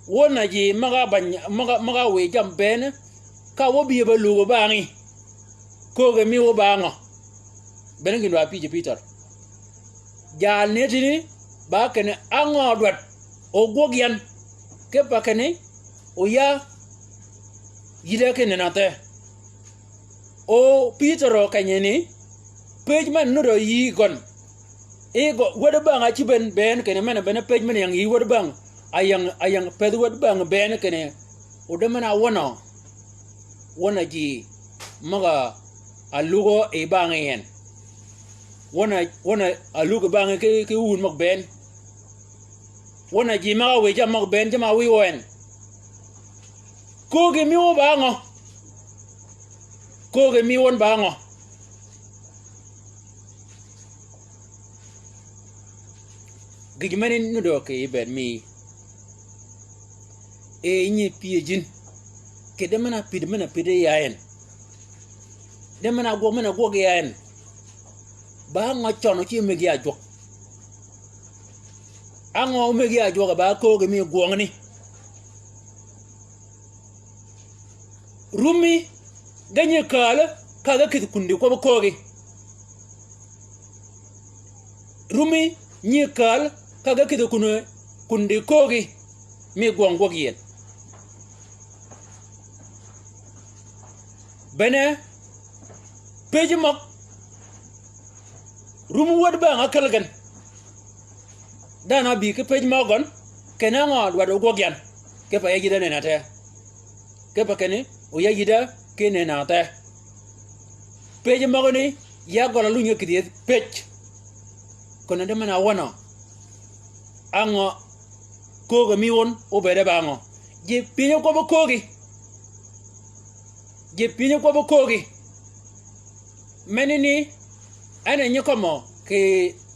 wøn a ji møg-a bany, møg-a, møg-a wïy jammì bënn, ka wø bï be lugø bangí. Köögi mi wø ba ngø? Bene gïn dwa pyëjji Pïtør. Jalni tïni, ba kinni á ngø dwaddi o gwøg yan, kipe kinni, o ya yïddi ki nënni athe. O Pïtør kenyi ni, pëj men-a nuti yï gøn. I gø, wäd bang-a ácïb en bënn kinni men-a bene pëj men-a ying yï wäd bang, a ying, a ying pëthi wäd bang bënn kinni, o de men-a wønø, wøn a ji møg-a alugø yi bangí en. Wøn a, wøn a alugø bangí ki, ki wun møg bënn. Wøn a ji møg-a wïy jammì møg bënn, jammì a wïy wø en. Köögi mi wøn ba ngø? Köögi mi wøn ba ngø? Gïj men-a nudø kì bëëd mi. E nyi pyëj yïn. Kì de men-a pïd, men-a pïd ya en. De men-a gwøg, men-a gwøg ya en. Ba ngø cøn o ci mëggi a jwøk? Á ngø mëggi a jwøk ba köögi mi gwøngani? Rummi ge nyi kääl ka ge kïdhi kundi kwøbbi köögi. Rummi nyi kääl ka ge kïdhi kundi, kundi köögi mi gwøng gwøg yi en. Bene, pëjji møg, rummi wäd bang-a ákäl gen. Dhanhø ábï ki pëj møg gøn, kinni á ngø dwaddi o gwøg yan, kipe ya yïddi a nënni athe. Kipe kinni, o ya yïddi ki nënni athe. Pëjji møgani, ya gøl-a lunyi kïdhi pëj. Kinni de men-a wønø, á ngø köögi mi wøn óbëëde ba ngø? Ji pyënyi kwøbbi köögi. Ji pyënyi kwøbbi köögi. Menani, en a nyi kømmø kì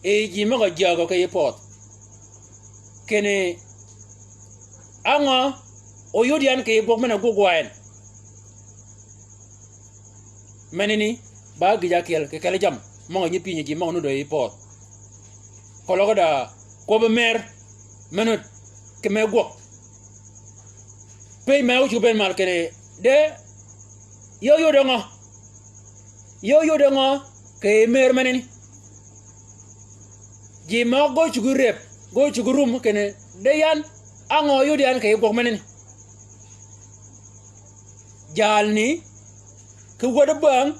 yij ji møg-a jagø kì yij pödh. Kinni á ngø oyod yan kì yij gwøg men-a gwøg wa en? Menani, ba gïj ákyel kì kelli jammì møg-a nyi pyënyi ji møg-a nudø yij pödh. Keløg da kwøbbi mer me nud kì me gwøg. Pëj me ócuggi bënn mal kinni, de, ya óyode ngø? Ya óyode ngø kì yij mer menani? Ji møg-a gø ócuggi rëb, gø ócuggi rum kinni, de yan, á ngø óyod yan kì yij gwøg menani? Jalni, ki wäd bang,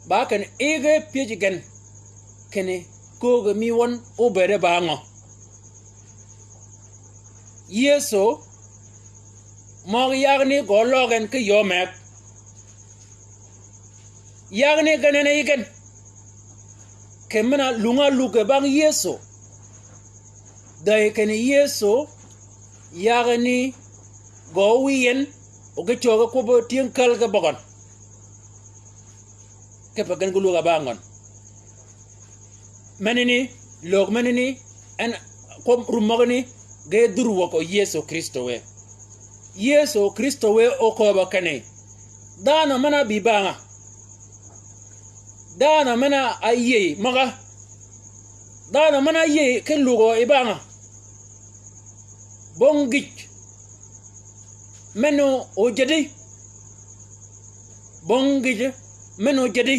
ba kinni yïge pyëj gen, kinni köögi mi wøn óbëëde ba ngø? Yëso, møg-a yagani gø óløg en ki yöö meg. Yagani gen en a yï gen. Kì men-a lung-a lugge bang Yëso. Dhäy kinni Yëso, yagani gø wïy en, o ge cöge kwøbbi tyëng käl ge bøgøn. Kipe gen ge lugg-a bang gøn. Menani, löög menani, En kwøb rum møgani ge dhur wäg Yëso Krïstø wë. Yëso Krïstø wë okööbø kinni, dhanhø men-a bï bangà. Dhanhø men-a áyïëy møg-a. Dhanhø men-a áyïëy ki lugø yi bangà. Bong gïj men-a ójädi. Bong gïj men-a ójädi.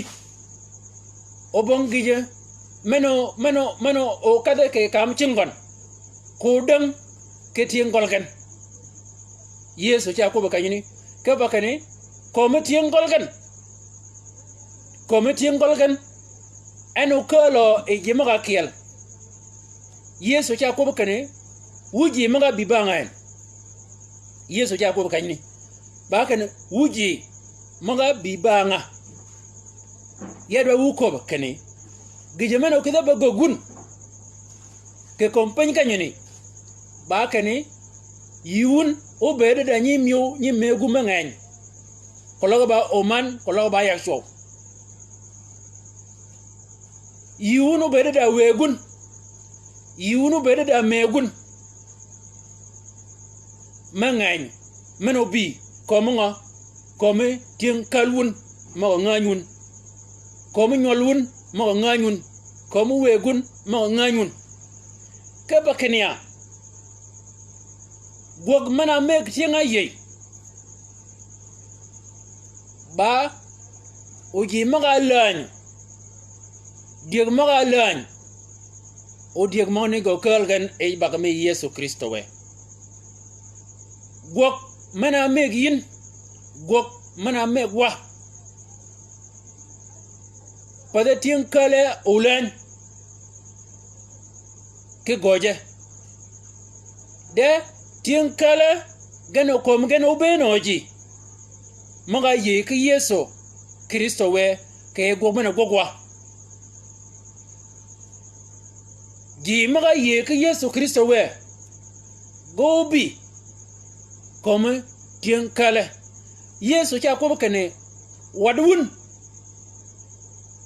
O bong gïj men-a, men-a, men-a ókedhi kì kam cinggøn. Ko däng ki tyëng gøl gen. Yëso ca kwøbbi kenyani, kipe kinni, kömi tyëng gøl gen. Kömi tyëng gøl gen. En okääl yi ji møg-a kyel. Yëso ca kwøbbi kinni, wu ji møg-a bï bangà en. Yëso ca kwøbbi kenyani, ba kinni, wu ji møg-a bï bangà. Ya dwaddi wu köbbi kinni, gïjø men-a ókïdhi be göggi wun kì kömi piny kenyani, ba kinni, yï wun óbëëd da nyimïëw nyi mëggu me ngeny. Keløg ba óman, keløg ba yag cwøw. Yï wun óbëëd da wëggi wun. Yï wun óbëëd da mëggi wun me ngeny. Men-a óbï kömi ngø? Kömi tyëng kääl wun møg-a ngäny wun. Kömi nywøl wun møg-a ngäny wun. Kömi wëggi wun møg-a ngäny wun. Kipe kinni ya, gwøg men-a mëgg tyëng-a áyïëy, ba o ji møg-a álääny, dyëg møg-a álääny, o dyëg møgani gø kääl gen yij bag mi Yëso Krïstø wë. Gwøg men-a mëgg yïn, gwøg men-a mëgg wa. Pathi tyëng kääl-a ólääny ki gøje. De tyëng kääl-a gen okömi gen óbëën ji møg-a áyïëy ki Yëso Krïstø wë kì gwøg men-a gwøg wa. Ji møg-a áyïëy ki Yëso Krïstø wë ge óbï kömi tyëng kääl-a. Yëso ca kwøbbi kinni, waddi wun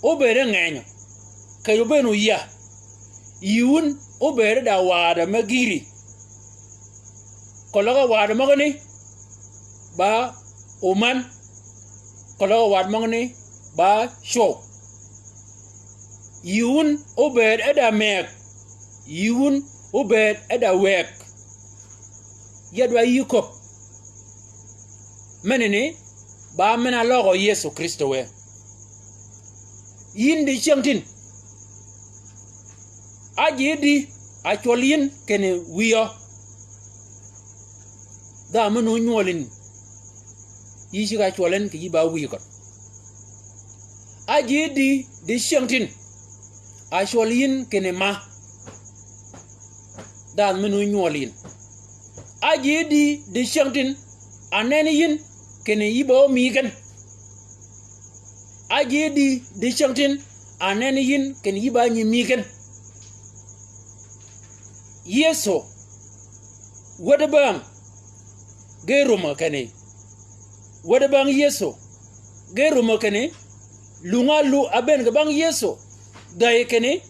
óbëëd ngenyø, kì yij óbëën yïa. Yï wun óbëëd da waadø me gïïri. Keløg waadø møgani ba óman, keløg waadø møgani ba cwøw. Yï wun óbëëd da mëgg. Yï wun óbëëd da wëgg. Ya dwaddi yï köbb menani, ba men-a áløgø Yëso Krïstø wë. Yïn dicängtïn, ájï di a cwøl yïn kinni wïyø. Dha men-a ónywøl yïn, yï ceg-a cwøl en kì yï ba wïy køn. Ájï di dicängtïn, a cwøl yïn kinni ma. Dhanhø men-a ónywøl yïn. Ájï di dicängtïn, a nenni yïn kinni yï ba ómï gen. Ájï di dicängtïn, a nenni yïn kinni yï ba nyimï gen. Yëso wäddi bang ge rumø kinni, wäddi bang Yëso ge rumø kinni, lung-a lu-, ábëën kì bang Yëso. Dhäyi kinni,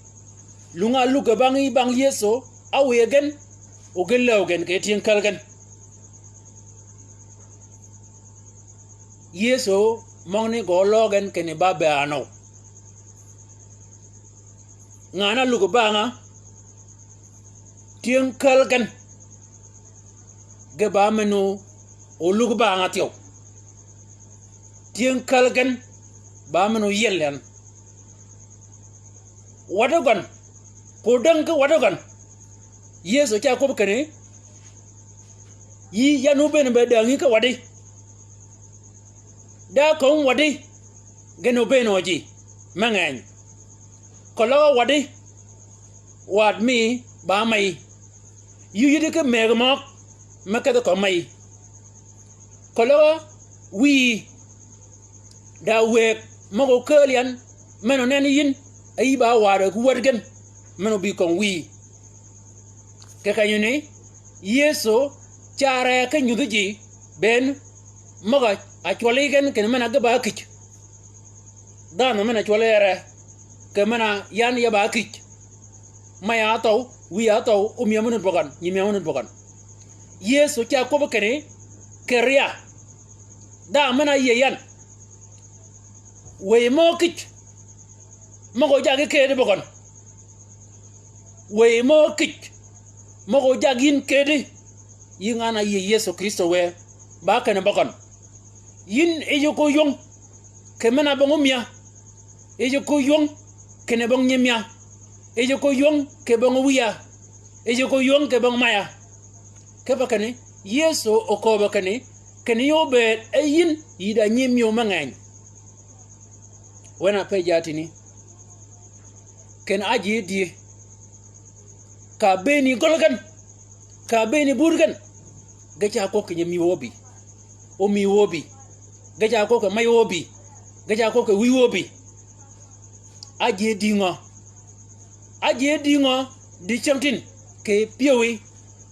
lung-a lug kì bang, bang Yëso, áwïy gen, o gen läw gen kì tyëng kääl gen. Yëso møgani gø óløøg gen kinni ba bënn nøw. Ngan-a lug bang-a tyëng kääl gen, ge ba men-a ólug bang-a thyew. Tyëng kääl gen ba men-a óyiel yan. Waddi gøn, ko däng ki waddi gøn. Yëso ca kwøb kinni, yï yan óbëën be dängí ki waddi. Da köng waddi gen óbëën ji me ngeny. Keløg waddi, waad mi ba meyi. Yï óyïddi ki mëgg møg me kedhi kømmi meyi. Keløg wïyi, da wëgg møg-a ókääl yan, men-a ónenni yïn, a yï ba waadø ki wäd gen, men-a óbï köng wïyi. Kì kenyani, Yëso ca ree ki nyudhi ji bënn møg-a cwølli gen kinni men-a ge ba ákïj. Dhanhø men-a cwølli yere, kì men-a yan ya ba ákïj. Maya áthøw, wiya áthøw, ómïya mø nud bøgøn, nyimïya mø nud bøgøn. Yëso ca kwøbbi kinni, kì riya. Dhanhø men-a áyïëy yan. Wëy mø ákïj. Møg-a ójag yi këddi bøgøn. Wëy mø ákïj. Møg-a ójag yïn këddi. Yï ngan-a áyïëy Yëso Krïstø wë. Ba kinni bøgøn. Yïn yij ko yöng. Kì men-a bong ómïya. Yij ko yöng. Kinni bong nyimïa. Yij ko yöng. Kì bong wiya. Yij ko yöng kì bong maya. Kipe kinni, Yëso okööbø kinni, kinni yï óbëëd e yïn, yï da nyimïo me ngeny. Wen-a ápëj ya tïni. Kinni ájji dï. Ka bëëni gøl gen. Ka bëëni but gen. Ge ca kwøb kì nyimï wøbï. Ómï wøbï. Ge ca kwøb kì mey wøbï. Ge ca kwøb kì wïy wøbï. Ájji dï ngø. Ájji dï ngø, dicängtïn, kì pyëwí,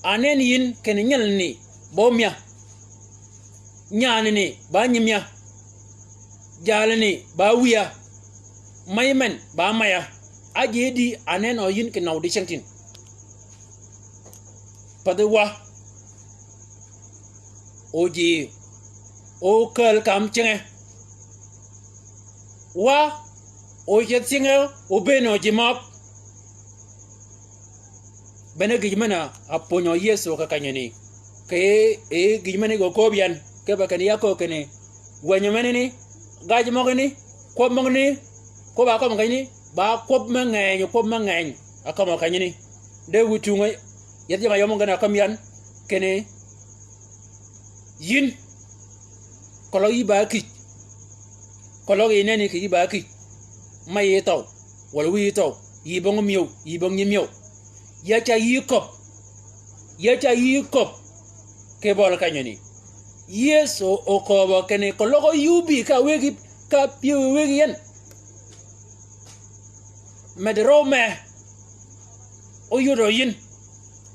anen yïn kinni nyelani, ba ómïa. Nyaanani, ba nyimïa. Jalani, ba wïya. Mey men, ba maya. Ájji dï anen o yïn kinni nøw dicängtïn. Pädhi wa. O ji. O käl kam cinge. Wa. O ceth cinge. O bëën o ji møg. Bene gïj men-a ápwönyø Yëso kì kenyani. Kì e gïj men-a gø kööb yan. Kipe kinni ya köög kinni. Wänyi menani. Gaj møgani. Kwøb møgani. Kwøb-a ákømmi kenyani. Ba kwøb me ngeny, kwøb me ngeny. Ákømmi kenyani. De wïj tungø. Yethi jama yømmi gen-a ákømmi yan, kinni yïn, keløg yï ba kïj, keløg yi nenni kì yï ba kïj, mey yï thøw, walà wïyi thøw, yï bong ómïëw, yï bong nyimïëw. Ya ca yï köbb, ya ca yï köbb, kì bøli kenyani. Yëso okööbø kinni keløg yï óbï ka wëggi, ka pyëw wëggi yen. Meddi røw mee, óyodø yïn.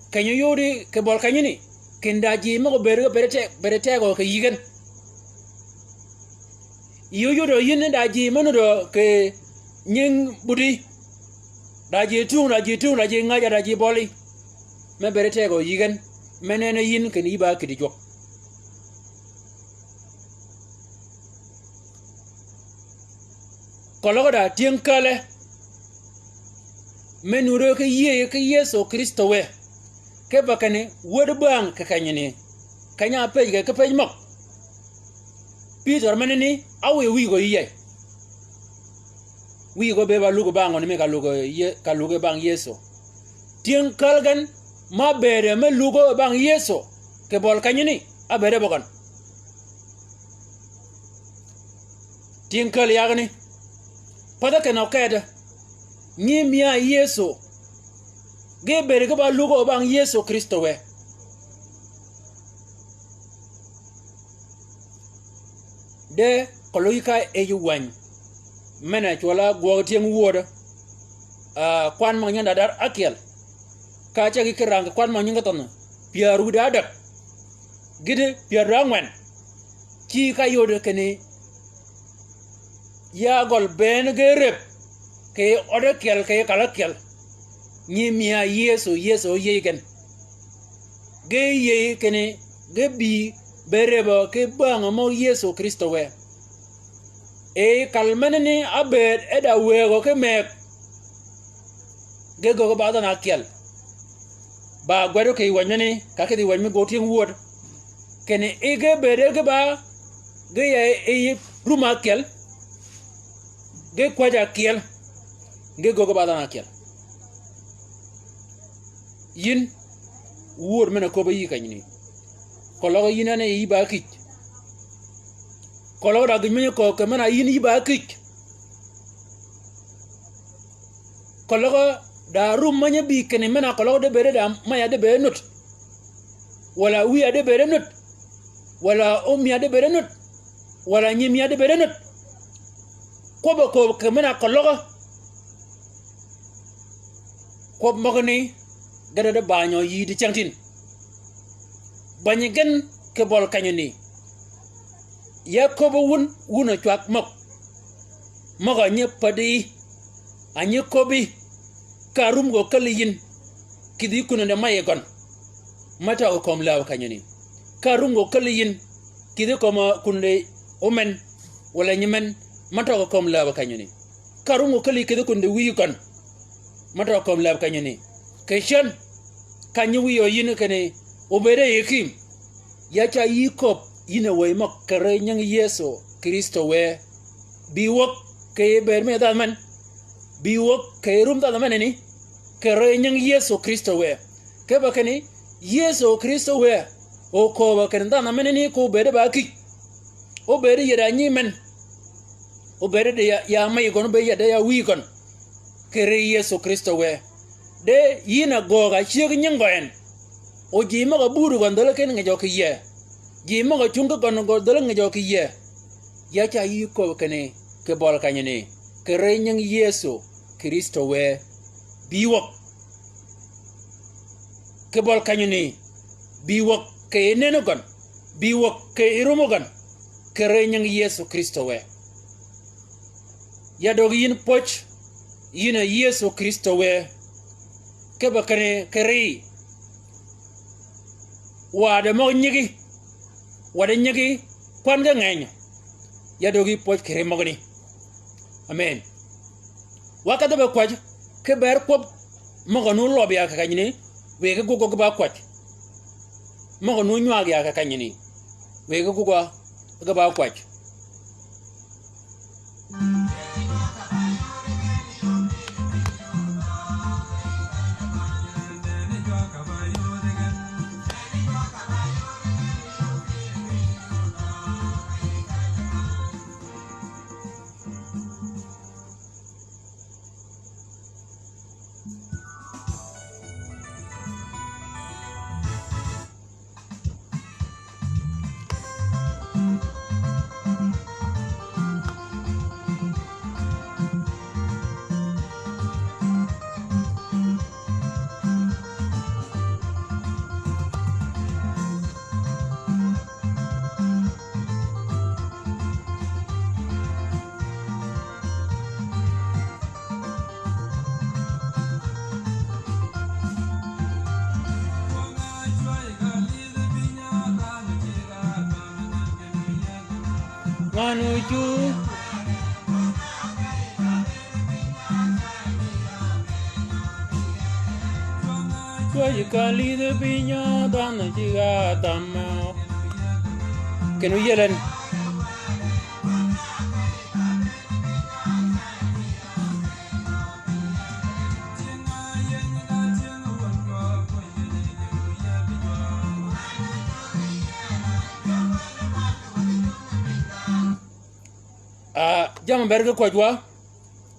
Keny óyodi kì bøl kenyani. Kindi da ji møg-a bëëd ge bëëd te-, bëëd tegø kì yï gen. Yï óyodø yïn da ji me nudø kì nying budi. Da ji tung, da ji tung, da ji ngaja, da ji bøli. Me bëëd tegø yï gen. Me nenni yïn kinni yï ba kïddi jwøk. Keløg da tyëng käle. Me nudø ki yïëy ki Yëso Krïstø wë. Kipe kinni wäd bäng kì kenyani. Keny-a ápëj ge ki pëj møg. Pïtør menani, áwïy wïy gø yïëy. Wïy gø bëëd ba lugø bang gø ni mi ka lugø Yë-, ka lugø bang Yëso. Tyëng käl gen, ma bëëde me lugø bang Yëso. Kì bøl kenyani, ábëëde bøgøn. Tyëng käl yagani. Pädhi kinø kede. Nyi mia Yëso. Ge bëëd ge ba lugø bang Yëso Krïstø wë. De keløg yï ka yij wäny. Men-a cwøl-a gwøg tyëng wödø. Ah, kwan møg nying da dar ákyel. Ka ceg yï ki rang kì kwan møg nying ki thønhø. Pyär wïdá ádäg. Gïti pyär da ángwen. Ci ka yod kinni ya gøl bënn ge rëb, kì öd ákyel kì kal ákyel. Nyi mia Yëso, Yëso yïëy gen. Ge yïëy kinni ge bï be rëbø ki bängø mø Yëso Krïstø wë. E kal menani ábëëd e da wëëgø ki mëgg. Ge göggi ba dhanhø ákyel. Ba gwed kì wäny menani, ka kidhi wäny mi gwøg tyëng wöd. Kinni i ge bëëd e ge ba, ge ya i rum ákyel. Ge kwäj ákyel. Ge göggi ba dhanhø ákyel. Yïn, wöd men-a köbbi yï kenyani. Keløg yïn ane yï ba kïj. Keløg da gïj menyi köög kì men-a yïn yï ba kïj. Keløg da rum menyi bï kinni men-a keløg de bëëde da maya de bëëde nud. Walà wïya de bëëde nud. Walà ómïya de bëëde nud. Walà nyimïya de bëëde nud. Kwøbb-a kööb kì men-a keløg. Kwøb møgani, ge dø de banyø yï dicängtïn. Bänyi gen kì bøl kenyani. Ya köbbi wun, wun a cwag møg. Møg-a nyi päddi. A nyi köbbi. Ka rum gø käll yïn kidhi kunde mayi gøn, ma tøg kömi läb kenyani. Ka rum gø käll yïn kidhi kömi kunde omen, walà nyimen, ma tøg kömi läb kenyani. Ka rum gø käll yïn kidhi kunde wïyi gøn, ma tøg kömi läb kenyani. Kì cen, ka nyi wïyø yïn kinni obëëd yi kim. Ya ca yï köbbi yïn a wëy møg kì ri nying Yëso Krïstø wë. Bï wäg kì bëëd mi dhanhø men. Bï wäg kì rum dhanhø menani, kì ri nying Yëso Krïstø wë. Kipe kinni Yëso Krïstø wë okööbø kinni dhanhø menani ko bëëd ba kïj. Obëëd yï da nyi men. Obëëd de ya, ya mayi gøn, obëëd ya de ya wïyi gøn. Kì ri Yëso Krïstø wë. De yïn a göög a cyëg nying gø en. O ji møg-a buti gøn dhäl kinni ngejø kì yïe. Ji møg-a cungi gøn gø dhäl ngejø kì yïe. Ya ca yï köbbi kinni kì bøli kenyani, kì ri nying Yëso Krïstø wë. Bï wäg. Kì bøli kenyani, bï wäg kì nënni gøn, bï wäg kì rumi gøn, kì ri nying Yëso Krïstø wë. Ya döggi yïn pwøj, yïn a Yëso Krïstø wë. Kipe kinni kì ri. Wa de møg nyigi, wa de nyigi kwan ge ngenyø. Ya döggi pwøj kì ri møgani. Amen. Wa ka dhøbbe kwäjji, ki ber kwøb møg-a nu løb ya kì kenyani, wiy ki gugø ge ba kwäjji. Møg-a nu nywag ya kì kenyani, wiy ki gugø ge ba kwäjji. Nganu cu. Cwäjji ka lidhi piny, dhanhø cigg-a tham. Keno yiel en. Ah, jammì ber ge kwäjji wa,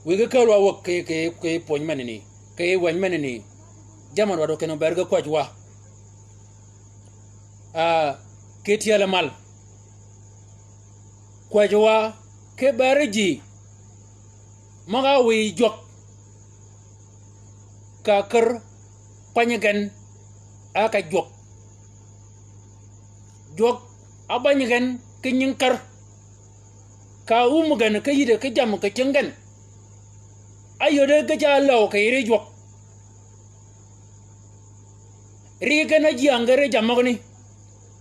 wiy ge käl wa wäg ki, ki, ki pwöny menani, ki wänyi menani. Jammì dwaddi keno ber ge kwäjji wa. Ah, ki tyeli mal. Kwäjji wa, ki ber ji møg-a wiy jwøk ka kär kwanyi gen a ka jwøk. Jwøk a bänyi gen ki nying kär. Ka áwum gen ki yïddi ki jammì kì cing gen. Áyoddi ge ca läw kì yij ri jwøk. Ri gen ájyäng ge ri jammì møgani.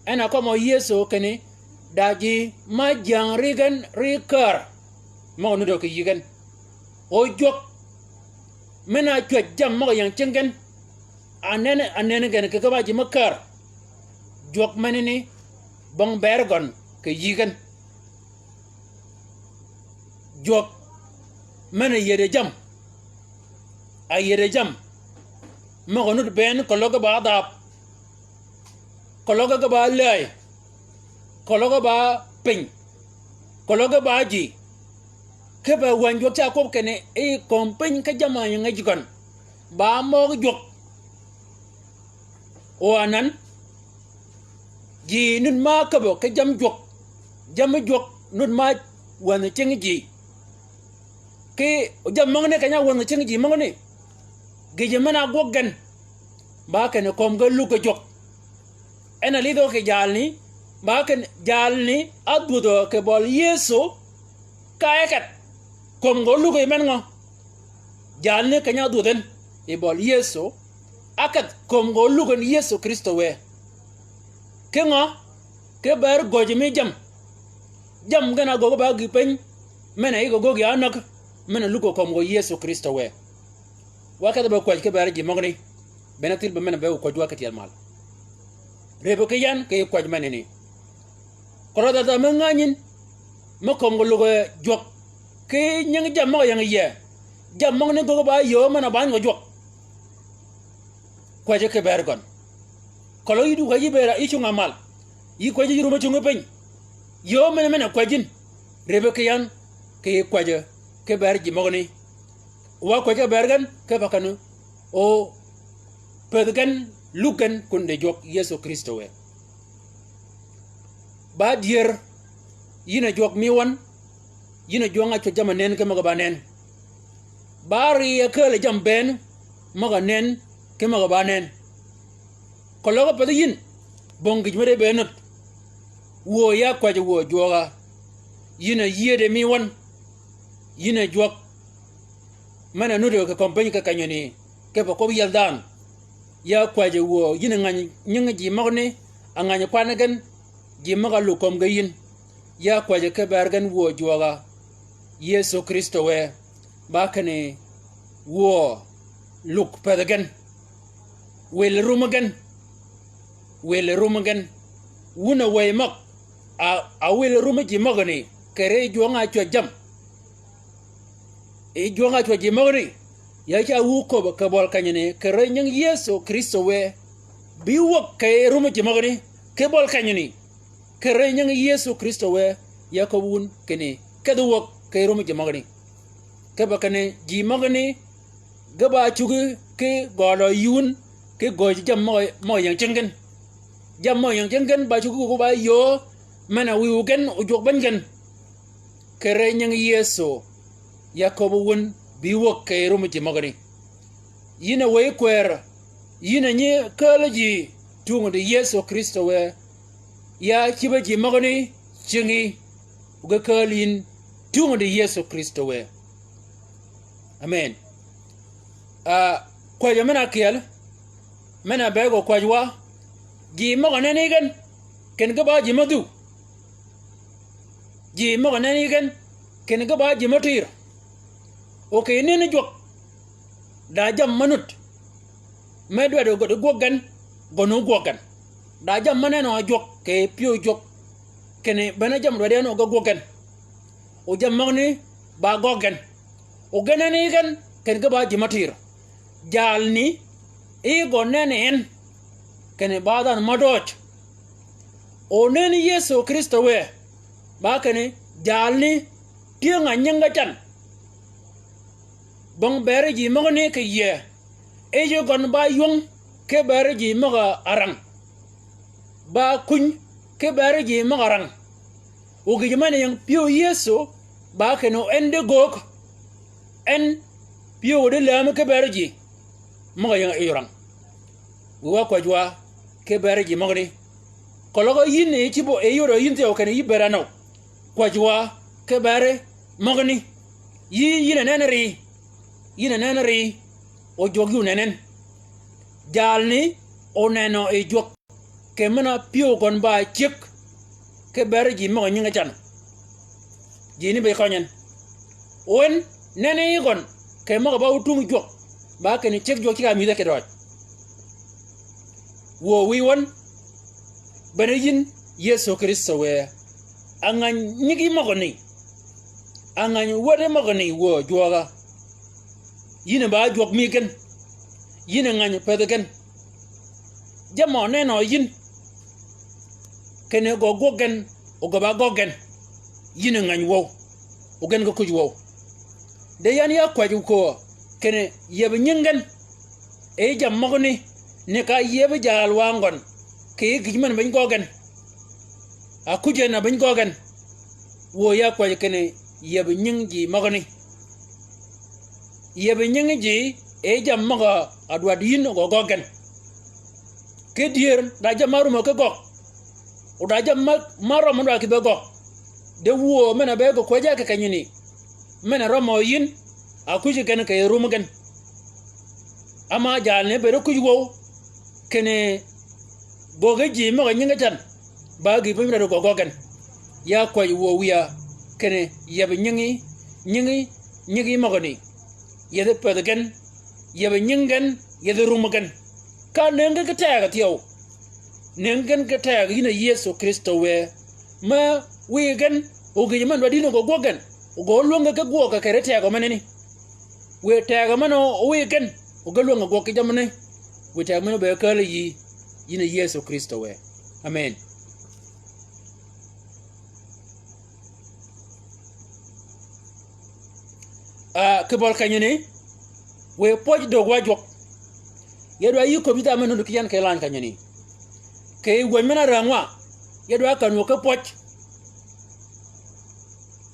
En a kømmi Yëso kinni, da ji ma ájyäng ri gen ri kär, møg-a nuddø kì yï gen. O jwøk men-a cwäj jammì møg-a ying cing gen. Anen, anen gen kì kaba ji me kär. Jwøk menani bong ber gøn kì yï gen. Jwøk men-a yïddi jammì. A yïddi jammì møg-a nudd bënn keløg ge ba dhab. Keløg ge ba läy. Keløg ge ba piny. Keløg ge ba ji. Kipe wänyi jwøk ca kwøb kinni, i kömi piny ki jammì a ying ji gøn, ba møøg jwøk. O anan, ji nudd ma ákäbbø ki jammì jwøk. Jammì jwøk nudd ma wänhi cing ji. Ki jammì møgani keny-a wänhi cing ji møgani. Gïjø men-a ágwøg gen. Ba kinni kömi ge lug ge jwøk. En a lidhø kì jalni, ba kinni jalni ádhwödhø kì bøli Yëso ka e ket. Kömi ge ólugø yi men ngø? Jalni keny-a ádhwödh en. yi bøli Yëso, ákedh kömi gø luggi gen Yëso Krïstø wë. Ki ngø? Ki bër gøjji mi jamm. Jamm gen a göggi ba gï piny, men-a yï gø göggi a näg, men-a luggi kömi gø Yëso Krïstø wë. Wa kedhi be kwäjji ki bër ji møgani, bene thil be men-a be kwäjji wa ki tyel mal. Rëbbi ki yan ki kwäjji menani. Keløg dhadha me ngänyin, me kömi gø luggi jwøk, ki nyingi jamm møg-a ying yie, jamm møgani göggi ba yöö men-a bany gø jwøk. Kwäjji ki bër gøn. Keløg yï duk a yï bëëd a yï cungi mal, yï kwäjji yï rummi cungi piny. Yöö men-a men-a kwäjji yïn. Rëbbi ki yan ki kwäjji ki bër ji møgani. Wa kwäjji ki bër gen, ki pa kenni o pëthi gen, luggi gen kun di jwøk Yëso Krïstø wë. Ba dyër, yïn a jwøk mi wøn, yïn a jwøng-a cwäj jamm-a nen ki møg-a ba nen. Ba ri a kääl-a jamm bënn, møg-a nen ki møg-a ba nen. Keløg a pädhi yïn, bong gïj me de be nut. Wuö ya kwäjji wuö jwøøg-a. Yïn a yiëëde mi wøn. Yïn a jwøk men-a nuddi kì kömi piny kì kenyani, kipe kwøb yiel dhanhø. Ya kwäjji wuö, yïn a ngäny nyingi ji møgani, a ngäny kwanni gen, ji møg-a luggi kömi ge yïn. Ya kwäjji ki bër gen wuö jwøøg-a. Yëso Krïstø wë, ba kinni wuö luggi pëthi gen. Wïli rummi gen. Wïli rummi gen. Wun a wëy møg-a, a wïli rummi ji møgani, kì ri jwøng-a cwäj jamm. Yi jwøng-a cwäj ji møgani, ya ca wu köbbi kì bøli kenyani, kì ri nyingi Yëso Krïstø wë, bi wäg kì rummi ji møgani, ki bøli kenyani. Kì ri nyingi Yëso Krïstø wë, ya köbbi wun kinni, kedhi wäg kì rummi ji møgani. Kipe kinni ji møgani, ge ba cuggi ki gøl-a yï wun, ki gøjji jamm møg-a, møg-a ying cingi gen. Jamm møg-a ying cingi gen ba cuggi göggi ba yöö, men-a wïwu gen, o jwøk beny gen. Kì ri nyingi Yëso, ya köbbi wun, bi wäg kì rummi ji møgani. Yïn a wëy kwër, yïn a nyi kääl ji, tungi di Yëso Krïstø wë, ya cïbbi ji møgani cingi, o ge kääl yïn, tungi di Yëso Krïstø wë. Amen. Ah, kwäjji men-a ákyel, men-a be gø kwäjji wa, ji møg-a nenni gen, kinni ge ba ji me dhïw. Ji møg-a nenni gen, kinni ge ba ji me tïr. O kì nenni jwøk, da jamm me nut, me dwaddi gø di gwøg gen, gøn o gwøg gen. Da jamm me nenni jwøk, kì pyëw jwøk, kinni bene jamm dwaddi en o ge gwøg gen. O jamm møgani ba gøggi gen. O ge nenni gen, kinni ge ba ji me tïr. Jalni, yï gø nenni en, kinni ba dhanhø mø døøj. O nenni Yëso Krïstø wë, ba kinni jalni tyëng-a nyingi ge can. Bong beri ji møgani kì yie, yij gøn ba ywøng ki beri ji møg-a rang. Ba kuny ki beri ji møg-a rang. O gïj men-a ying pyëw Yëso, ba kinni o en di göög. En pyëw di lämi ki beri ji møg-a ying yij rang. Wiy wa kwäjji wa ki beri ji møgani. Keløg yïn yi cïb-a yï yod-a yïn thyew kinni yï bëëd a nøw. Kwäjji wa ki beri møgani. Yï, yïn a nenni ri. Yïn a nenni ri. O jwøk yï onenen. Jalni onenø yi jwøk. Kì men-a pyëw gøn ba cyëg ki beri ji møg-a nyingi can. Ji ni be køny en. O en nenni gøn, kì møg-a ba otung jwøk, ba kinni cyëg jwøk ceg-a mïdhe kì døøj. Wuö wïy wøn, bene yïn Yëso Krïstø wë, a ngäny nyingi møgani, a ngäny wädi møgani wuö jwøøg-a. Yïn a ba jwøk mi gen, yïn a ngäny pëthi gen. Jamm-a nenø yïn, kinni gø gwøg gen, o gø ba gøggi gen. Yïn a ngäny wøw, o gen ge kuj wøw. De yan ya kwäjji köö, kinni yiebbi nyingi gen, yi jammì møgani, ni ka yiebbi jaal wa ngøn, kì yij gïj men-a beny gøggi gen. A kuj gen a beny gøggi gen. Wuö ya kwäjji kinni yiebbi nyingi ji møgani. Yiebbi nyingi ji, yi jammì møg-a dwaddi yïn o gø gøggi gen. Ki dyër, da jammì ma rumø ki gøgg. O da jammì ma, ma rømmi dwaddi ki be gøgg. De wuö men-a be gø kwäjji a kì kenyani, men-a rømmø yïn, a kuj gen kì rummi gen. Ama jalni bëëd ókwïj wøw, kinni göggi ji møg-a nyingi tan, ba gïïpwöny mi dwaddi gø göggi gen. Ya kwäj wuö wïya, kinni yäbbi nyingi, nyingi, nyingi møgani. Yethi pëthi gen, yäbbi nyingi gen, yethi rummi gen. Ka nëngi gen ki tegø thyew. Nëngi gen ki tegø yïn a Yëso Krïstø wë. Me wiy gen, o gïjø men dwaddi yïn o gø gwøg gen, o gø lwängi ki gwøg kì keri tegø menani. Wiy tegø men o wiy gen, o gø lwängi gwøg ki jammani. Wiy tegø men o be kääl yï, yïn a Yëso Krïstø wë. Amen. Ah, kì bøli kenyani, wiy pwøj döggi wa jwøk. Ya dwa yï köbbi dha men nuti ki yan kì lany kenyani. Kì gwäny men a räng wa, ya dwa kän wø ki pwøj.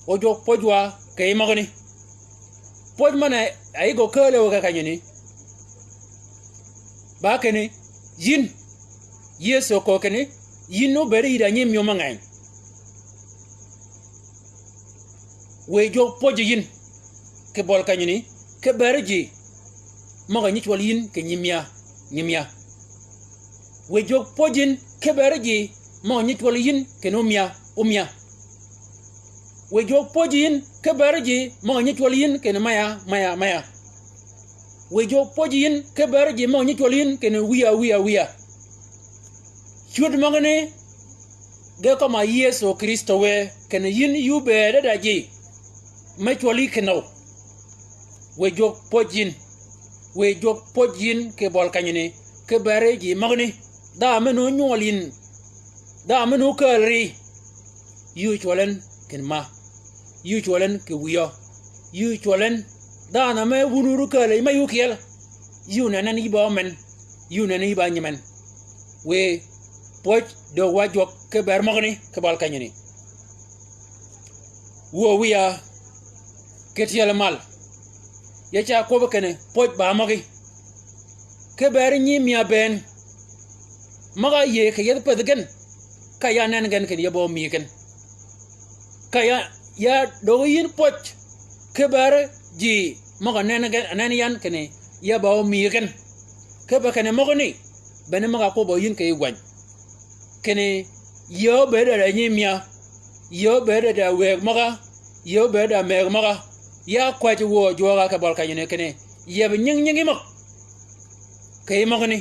O jwøk pwøj wa kì møgani. Pwøj men-a yï gø kääl wø kì kenyani. Ba kinni, yïn, Yëso köög kinni, yïn óbëëd yï da nyi myöm mangeny. Wiy jwøk pwøj yïn, kì bøli kenyani, ki beri ji møg-a nyi cwøl yïn kì nyi mya, nyi mya. Wiy jwøk pwøj yïn, ki beri ji møg-a nyi cwøl yïn kinni omya, omya. Wiy jwøk pwøj yïn, ki beri ji møg-a nyi cwøl yïn kinni maya, maya, maya. Wiy jwøk pwøj yïn, ki beri ji møg-a nyi cwøl yïn kinni wïya, wïya, wïya. Cwöd møgani, ge kømmi Yëso Krïstø wë, kinni yïn yï óbëëd da ji me cwøl yï kinni. Wiy jwøk pwøj yïn, wiy jwøk pwøj yïn kì bøli kenyani, ki beri ji møgani, dha men ónywøl yïn, dha men ókääl ri, yï ócwøl en kinni ma, yï ócwøl en kì wïyø, yï ócwøl en, dhanhø me wun wun ókääl yi me yï ókyel, yï ónen en yï ba men, yï ónen en yï ba nyimen. Wiy pwøj döggi wa jwøk ki ber møgani kì bøli kenyani. Wuö wïya ki tyeli mal. Ya ca kwøbbi kinni pwøj ba møgí. Ki ber nyi mya bënn. Møg-a yïëy kì yethi pëthi gen. Ka ya nen gen kinni ya ba ómïï gen. Ka ya, ya döggi yïn pwøj. Ki ber ji møg-a nen gen, nen yan kinni ya ba ómïï gen. Kipe kinni møgani, bene møg-a kwøbbø yïn kì yij gwäny. Kinni, yï óbëëd da nyi mya, yï óbëëd da wëëg møg-a, yï óbëëd da mëëg møg-a, ya kwäjji wuö jwøøg-a kì bøli kenyani kinni, yï bi nyingi nyingi møg. Kì yij møgani.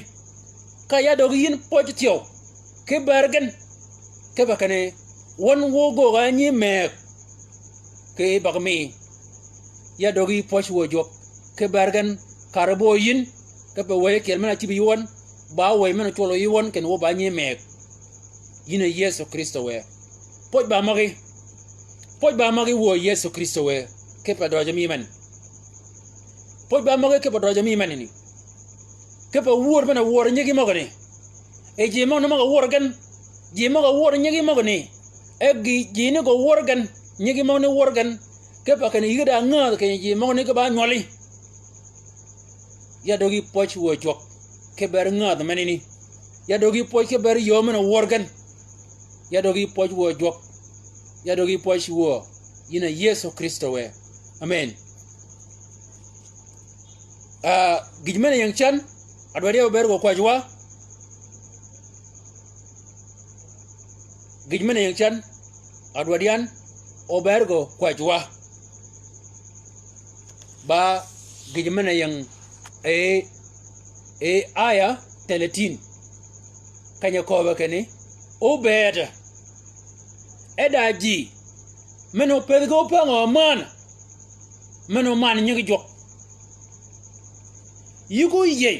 Ka ya döggi yïn pwøj thyew, ki ber gen, kipe kinni, wøn wu göög-a nyi mëëg. Kì yij bag mi. Ya döggi pwøj wuö jwøk, ki ber gen, kar-a bø yïn, kipe wëy ákyel men-a ácïb yï wøn, ba wëy men-a cwøl yï wøn, kinni wu ba nyi mëëg. Yïn a Yëso Krïstø wë. Pwøj ba møgí. Pwøj ba møgí wuö Yëso Krïstø wë. Kipe døøj mi men. Pwøj ba møgí kipe døøj mi menani. Kipe wur men-a wur nyigi møgani. E ji møgani møg-a wur gen. Ji møg-a wur nyigi møgani. E gi, ji ni gø wur gen. Nyigi møgani wur gen. Kipe kinni yï ge da ngädh kinni ji møgani ge ba nywøli. Ya döggi pwøj wuö jwøk. Ki ber ngädh menani. Ya döggi pwøj ki ber yöö men-a wur gen. Ya döggi pwøj wuö jwøk. Ya döggi pwøj wuö. Yïn a Yëso Krïstø wë. Amen. Ah, gïj men-a ying cen, adwaddi ya óbëëd gø kwäjji wa. Gïj men-a ying cen, adwaddi yan, óbëëd gø kwäjji wa. Ba gïj men-a ying, e, e, aya thelatin. Keny-a kööbø kinni, óbëëd. E da ji, men-a ópëdhi ki ópäng-a ámän. Men-a óman nyigi jwøk. Yï ko yïëy.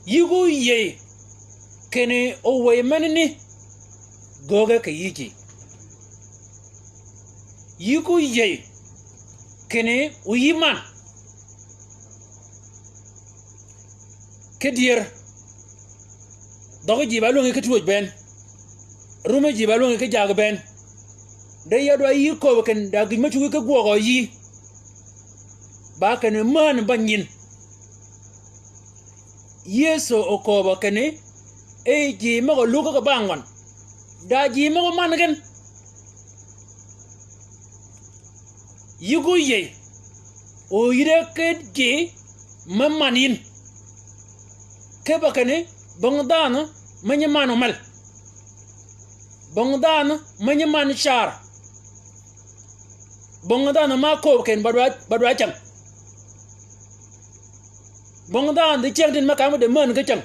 Yï ko yïëy. Kinni ówëy menani. Gööge kì yï ji. Yï ko yïëy. Kinni óyï man. Ki dyër. Dhøggi ji ba lwängi ki twöj bënn. Rumi ji ba lwängi ki jaggi bënn. De ya dwa yï kööbø kinni da gïj me cuggi ki gwøgø yï. Ba kinni männ ba nyin. Yëso okööbø kinni, e ji møg-a luggi ki bang wøn. Da ji møg-a man gen. Yï ko yïëy. O yï de ki ji me man yïn. Kipe kinni, bong dhanhø, me nyi man omäl. Bong dhanhø, me nyi man car. Bong dhanhø ma kööb kinni ba dwa, ba dwa cäng. Bong dhanhø di cyäng tin me kam ki di män ki cäng.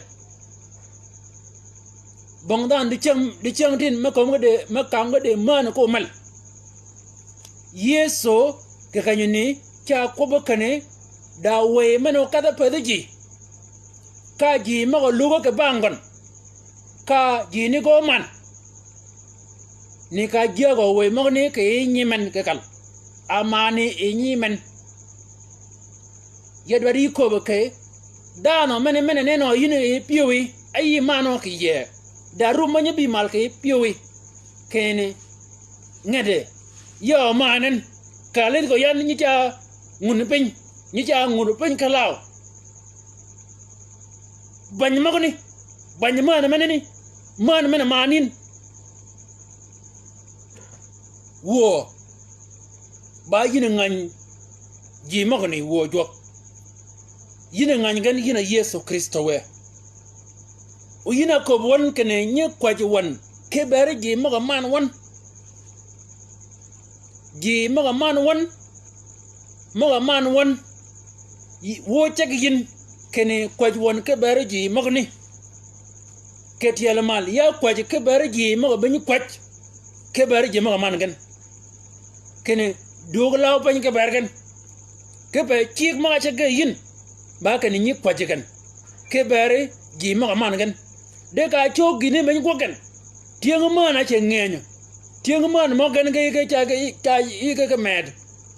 Bong dhanhø di cyäng, di cyäng tin me kööb ki di, me kam ki di män ko omäl. Yëso kì kenyani ca kwøbbi kinni da wëy men-a okedh-a pädhi ji. Ka ji møg-a lugø kì bang gøn. Ka ji ni gø man. Ni ka jyägø wëy møgani kì yij nyimen kì kal. Amani yij nyimen. Ya dwaddi köbbi kì, dhanhø men-a, men-a nenø yïn yi pyëwí, áyï manø kì yee. Da rum mø nyi bï mal kì pyëwí. Kinni, ngede, ya omanen, ka lidh gø yan nyi ca ngun piny, nyi ca ngun piny ki law. Bany møgani, bany mänhø menani, mänhø men-a man yïn. Wuö, ba yïn a ngäny ji møgani wuö jwøk. Yïn a ngäny gen, yïn a Yëso Krïstø wë. O yïn a köbbi wøn kinni nyi kwäjji wøn, ki beri ji møg-a man wøn. Ji møg-a man wøn, møg-a man wøn, yi-, wuö ceg yïn, kinni kwäjji wøn ki beri ji møgani. Kì tyel mal, ya kwäjji ki beri ji møg-a biny kwäj, ki beri ji møg-a man gen. Kinni dwöög law piny ki ber gen. Kipe cigg møg-a ce ge yïn, ba kinni nyi kwäjji gen. Ki beri ji møg-a man gen. De ka cög gïni beny gwøg gen. Tyëng mänhø ce ngënyø. Tyëng mänhø møg gen ge yïge ca ge, ca yïge ki medd.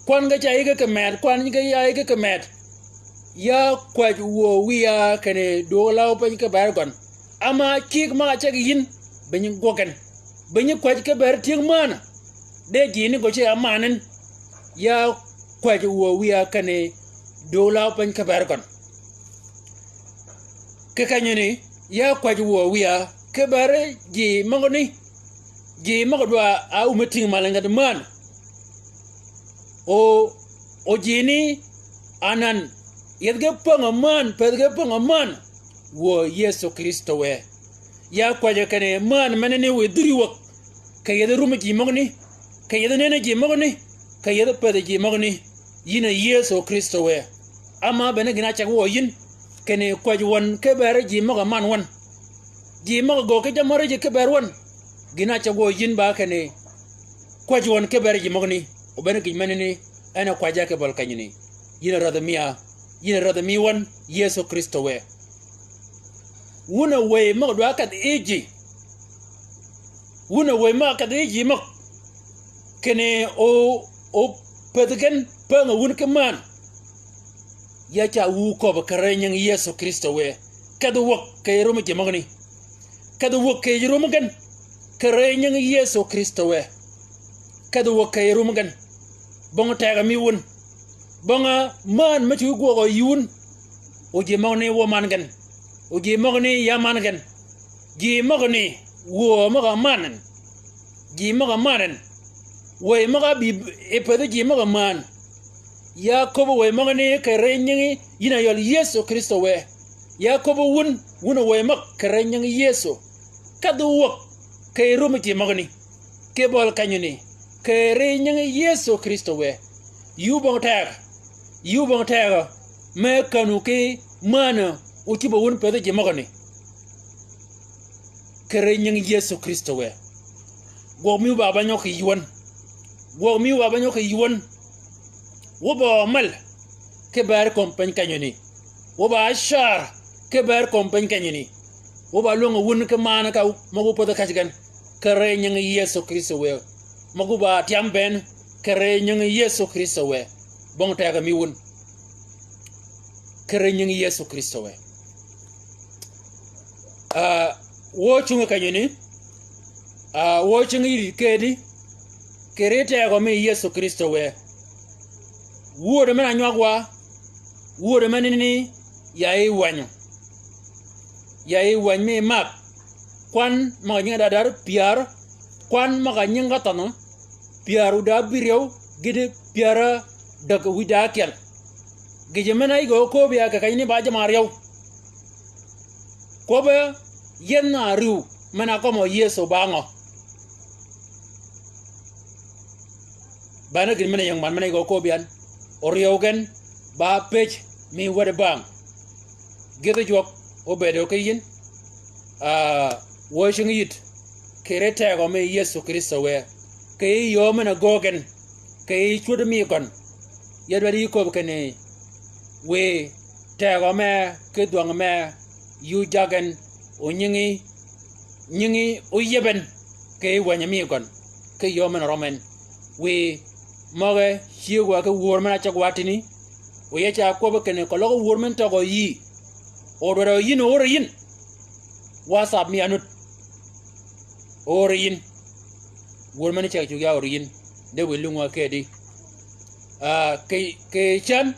Kwan ge ca yïge ki medd, kwan ge ca yïge ki medd. Ya kwäjji wuö wïya kinni dwöög law piny ki ber gøn. Ama cigg møg-a ce ge yïn, beny gwøg gen. Beny kwäjji ki ber tyëng mänhø. De ji ni gø ce aman en. Ya kwäjji wuö wïya kinni dwöög law piny ki ber gøn. Kì kenyani, ya kwäjji wuö wïya, ki beri ji møgani, ji møg-a dwa a wumi tïng mal nget mänhø. O, o ji ni anan, yethi ge päng-a mänhø, pädhi ge päng-a mänhø, wuö Yëso Krïstø wë. Ya kwäjji kinni mänhø menani wë dhïri wäg. Kì yethi rumi ji møgani, kì yethi nëni ji møgani, kì yethi pädhi ji møgani. Yïn a Yëso Krïstø wë. Ama bene gïn-a ceg wø yïn, kinni kwäjji wøn ki beri ji møg-a man wøn. Ji møg-a göög ki jammì árij ki ber wøn. Gïn-a ceg wø yïn ba kinni kwäjji wøn ki beri ji møgani. O bene gïj menani, en a kwäjja ki bøl kenyani. Yïn a rädhi mi ya, yïn a rädhi mi wøn, Yëso Krïstø wë. Wun a wëy møg-a dwa kedhi yij ji. Wun a wëy møg-a kedhi yij ji møg. Kinni o, o pädhi gen päng-a wun ki mänhø. Ya ca wu köbbi kì rëy nyingi Yëso Krïstø wë. Kedhi wäg kì yij rumi ji møgani. Kedhi wäg kì yij rumi gen. Kì rëy nyingi Yëso Krïstø wë. Kedhi wäg kì yij rumi gen. Bong tegø mi wun. Bong-a mänhø me cuggi gwøgø yï wun. O ji møgani wø man gen. O ji møgani ya man gen. Ji møgani wuö møg-a man en. Ji møg-a man en. Wëy møg-a bï yi pädhi ji møg-a mänhø. Ya köbbi wëy møgani kì rëy nyingi yïn a yøl Yëso Krïstø wë. Ya köbbi wun, wun a wëy møg kì rëy nyingi Yëso. Kedhi wäg kì rumi ji møgani. Ki bøl kenyani, kì rëy nyingi Yëso Krïstø wë. Yï wun bong tegø. Yï wun bong tegø. Me känwu ki mänhø o cïb-a wun pädhi ji møgani. Kì rëy nyingi Yëso Krïstø wë. Gwøg mi wun ba ba nyøg kì yï wøn. Gwøg mi wun ba ba nyøg kì yï wøn. Wun ba omäl ki ber kömi piny kenyani. Wun ba car ki ber kömi piny kenyani. Wun ba lwäng-a wun ki man ka møg-a wu pädhi käj gen. Kì rëy nyingi Yëso Krïstø wë. Møg-a wu ba tyam bënn, kì rëy nyingi Yëso Krïstø wë. Bong tegø mi wun. Kì rëy nyingi Yëso Krïstø wë. Ah, wø cungi kenyani, ah, wø cungi yïddi kedi, kì ri tegø mi Yëso Krïstø wë. Wöddi men-a nywag wa, wöddi menani ya yi wänyi. Ya yi wänyi mi mak. Kwan møg-a nyingi dadar pyär, kwan møg-a nyingi ka thønhø, pyär wïdda ábïryew, gïti pyär ádäg wïdda ákyel. Gïjø men-a yij gø köbbi ya kì kenyani ba jamm-a áryew. Kwøbbe yien na árïw men-a kømmi Yëso ba ngø? Bene gïn men-a ying man men-a yï gø köbbi yan, oryeu gen ba pëj mi wädi bang. Gïth jwøk óbëëd ki yïn, ah, wø cingi yït kì ri tegø mi Yëso Krïstø wë, kì yï yöö men-a göög gen, kì yï cwöddi mi gøn. Ya dwaddi yï köbbi kinni wiy tegø mee ki dhwøng mee yuu jaggi en, o nyingi, nyingi óyïb en kì yij wänyi mi gøn, ki yöö men-a røm en. Wiy møge cyëg wa ki wöör men-a ceg wa tïni, o ya ca kwøbbi kinni keløg wöör men tøg-a yï, o dwaddi yïn, o ör yïn. WhatsApp mi anud. O ör yïn. Wöör men ceg cuggi ya ör yïn. De wiy lung wa kedi. Ah, kì, kì cen,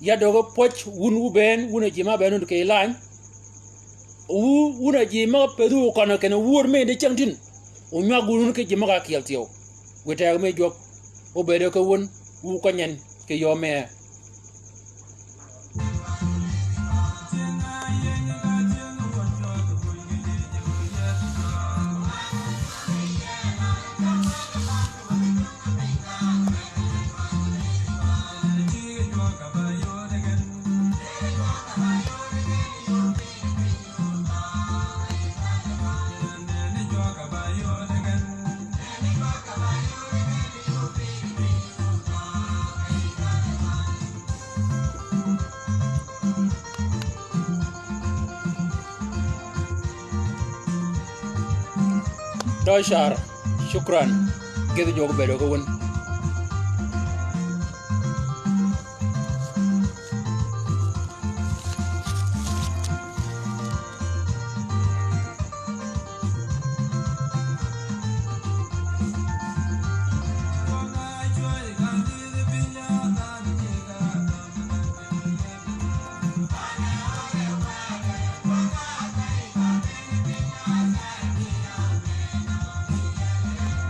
ya døge pwøj wun wu bënn, wun a ji ma bënn wun kì lany. Wu, wun a ji ma pëdhu kön kinni wöör mi di cäng tin. O nywag wun ki ji møg-a kyel thyew. Wiy tegø mi jwøk óbëëd ki wun, wu køny en kì yöö mee. Dø car, cukran. Gïth jwøk óbëëd ki wun.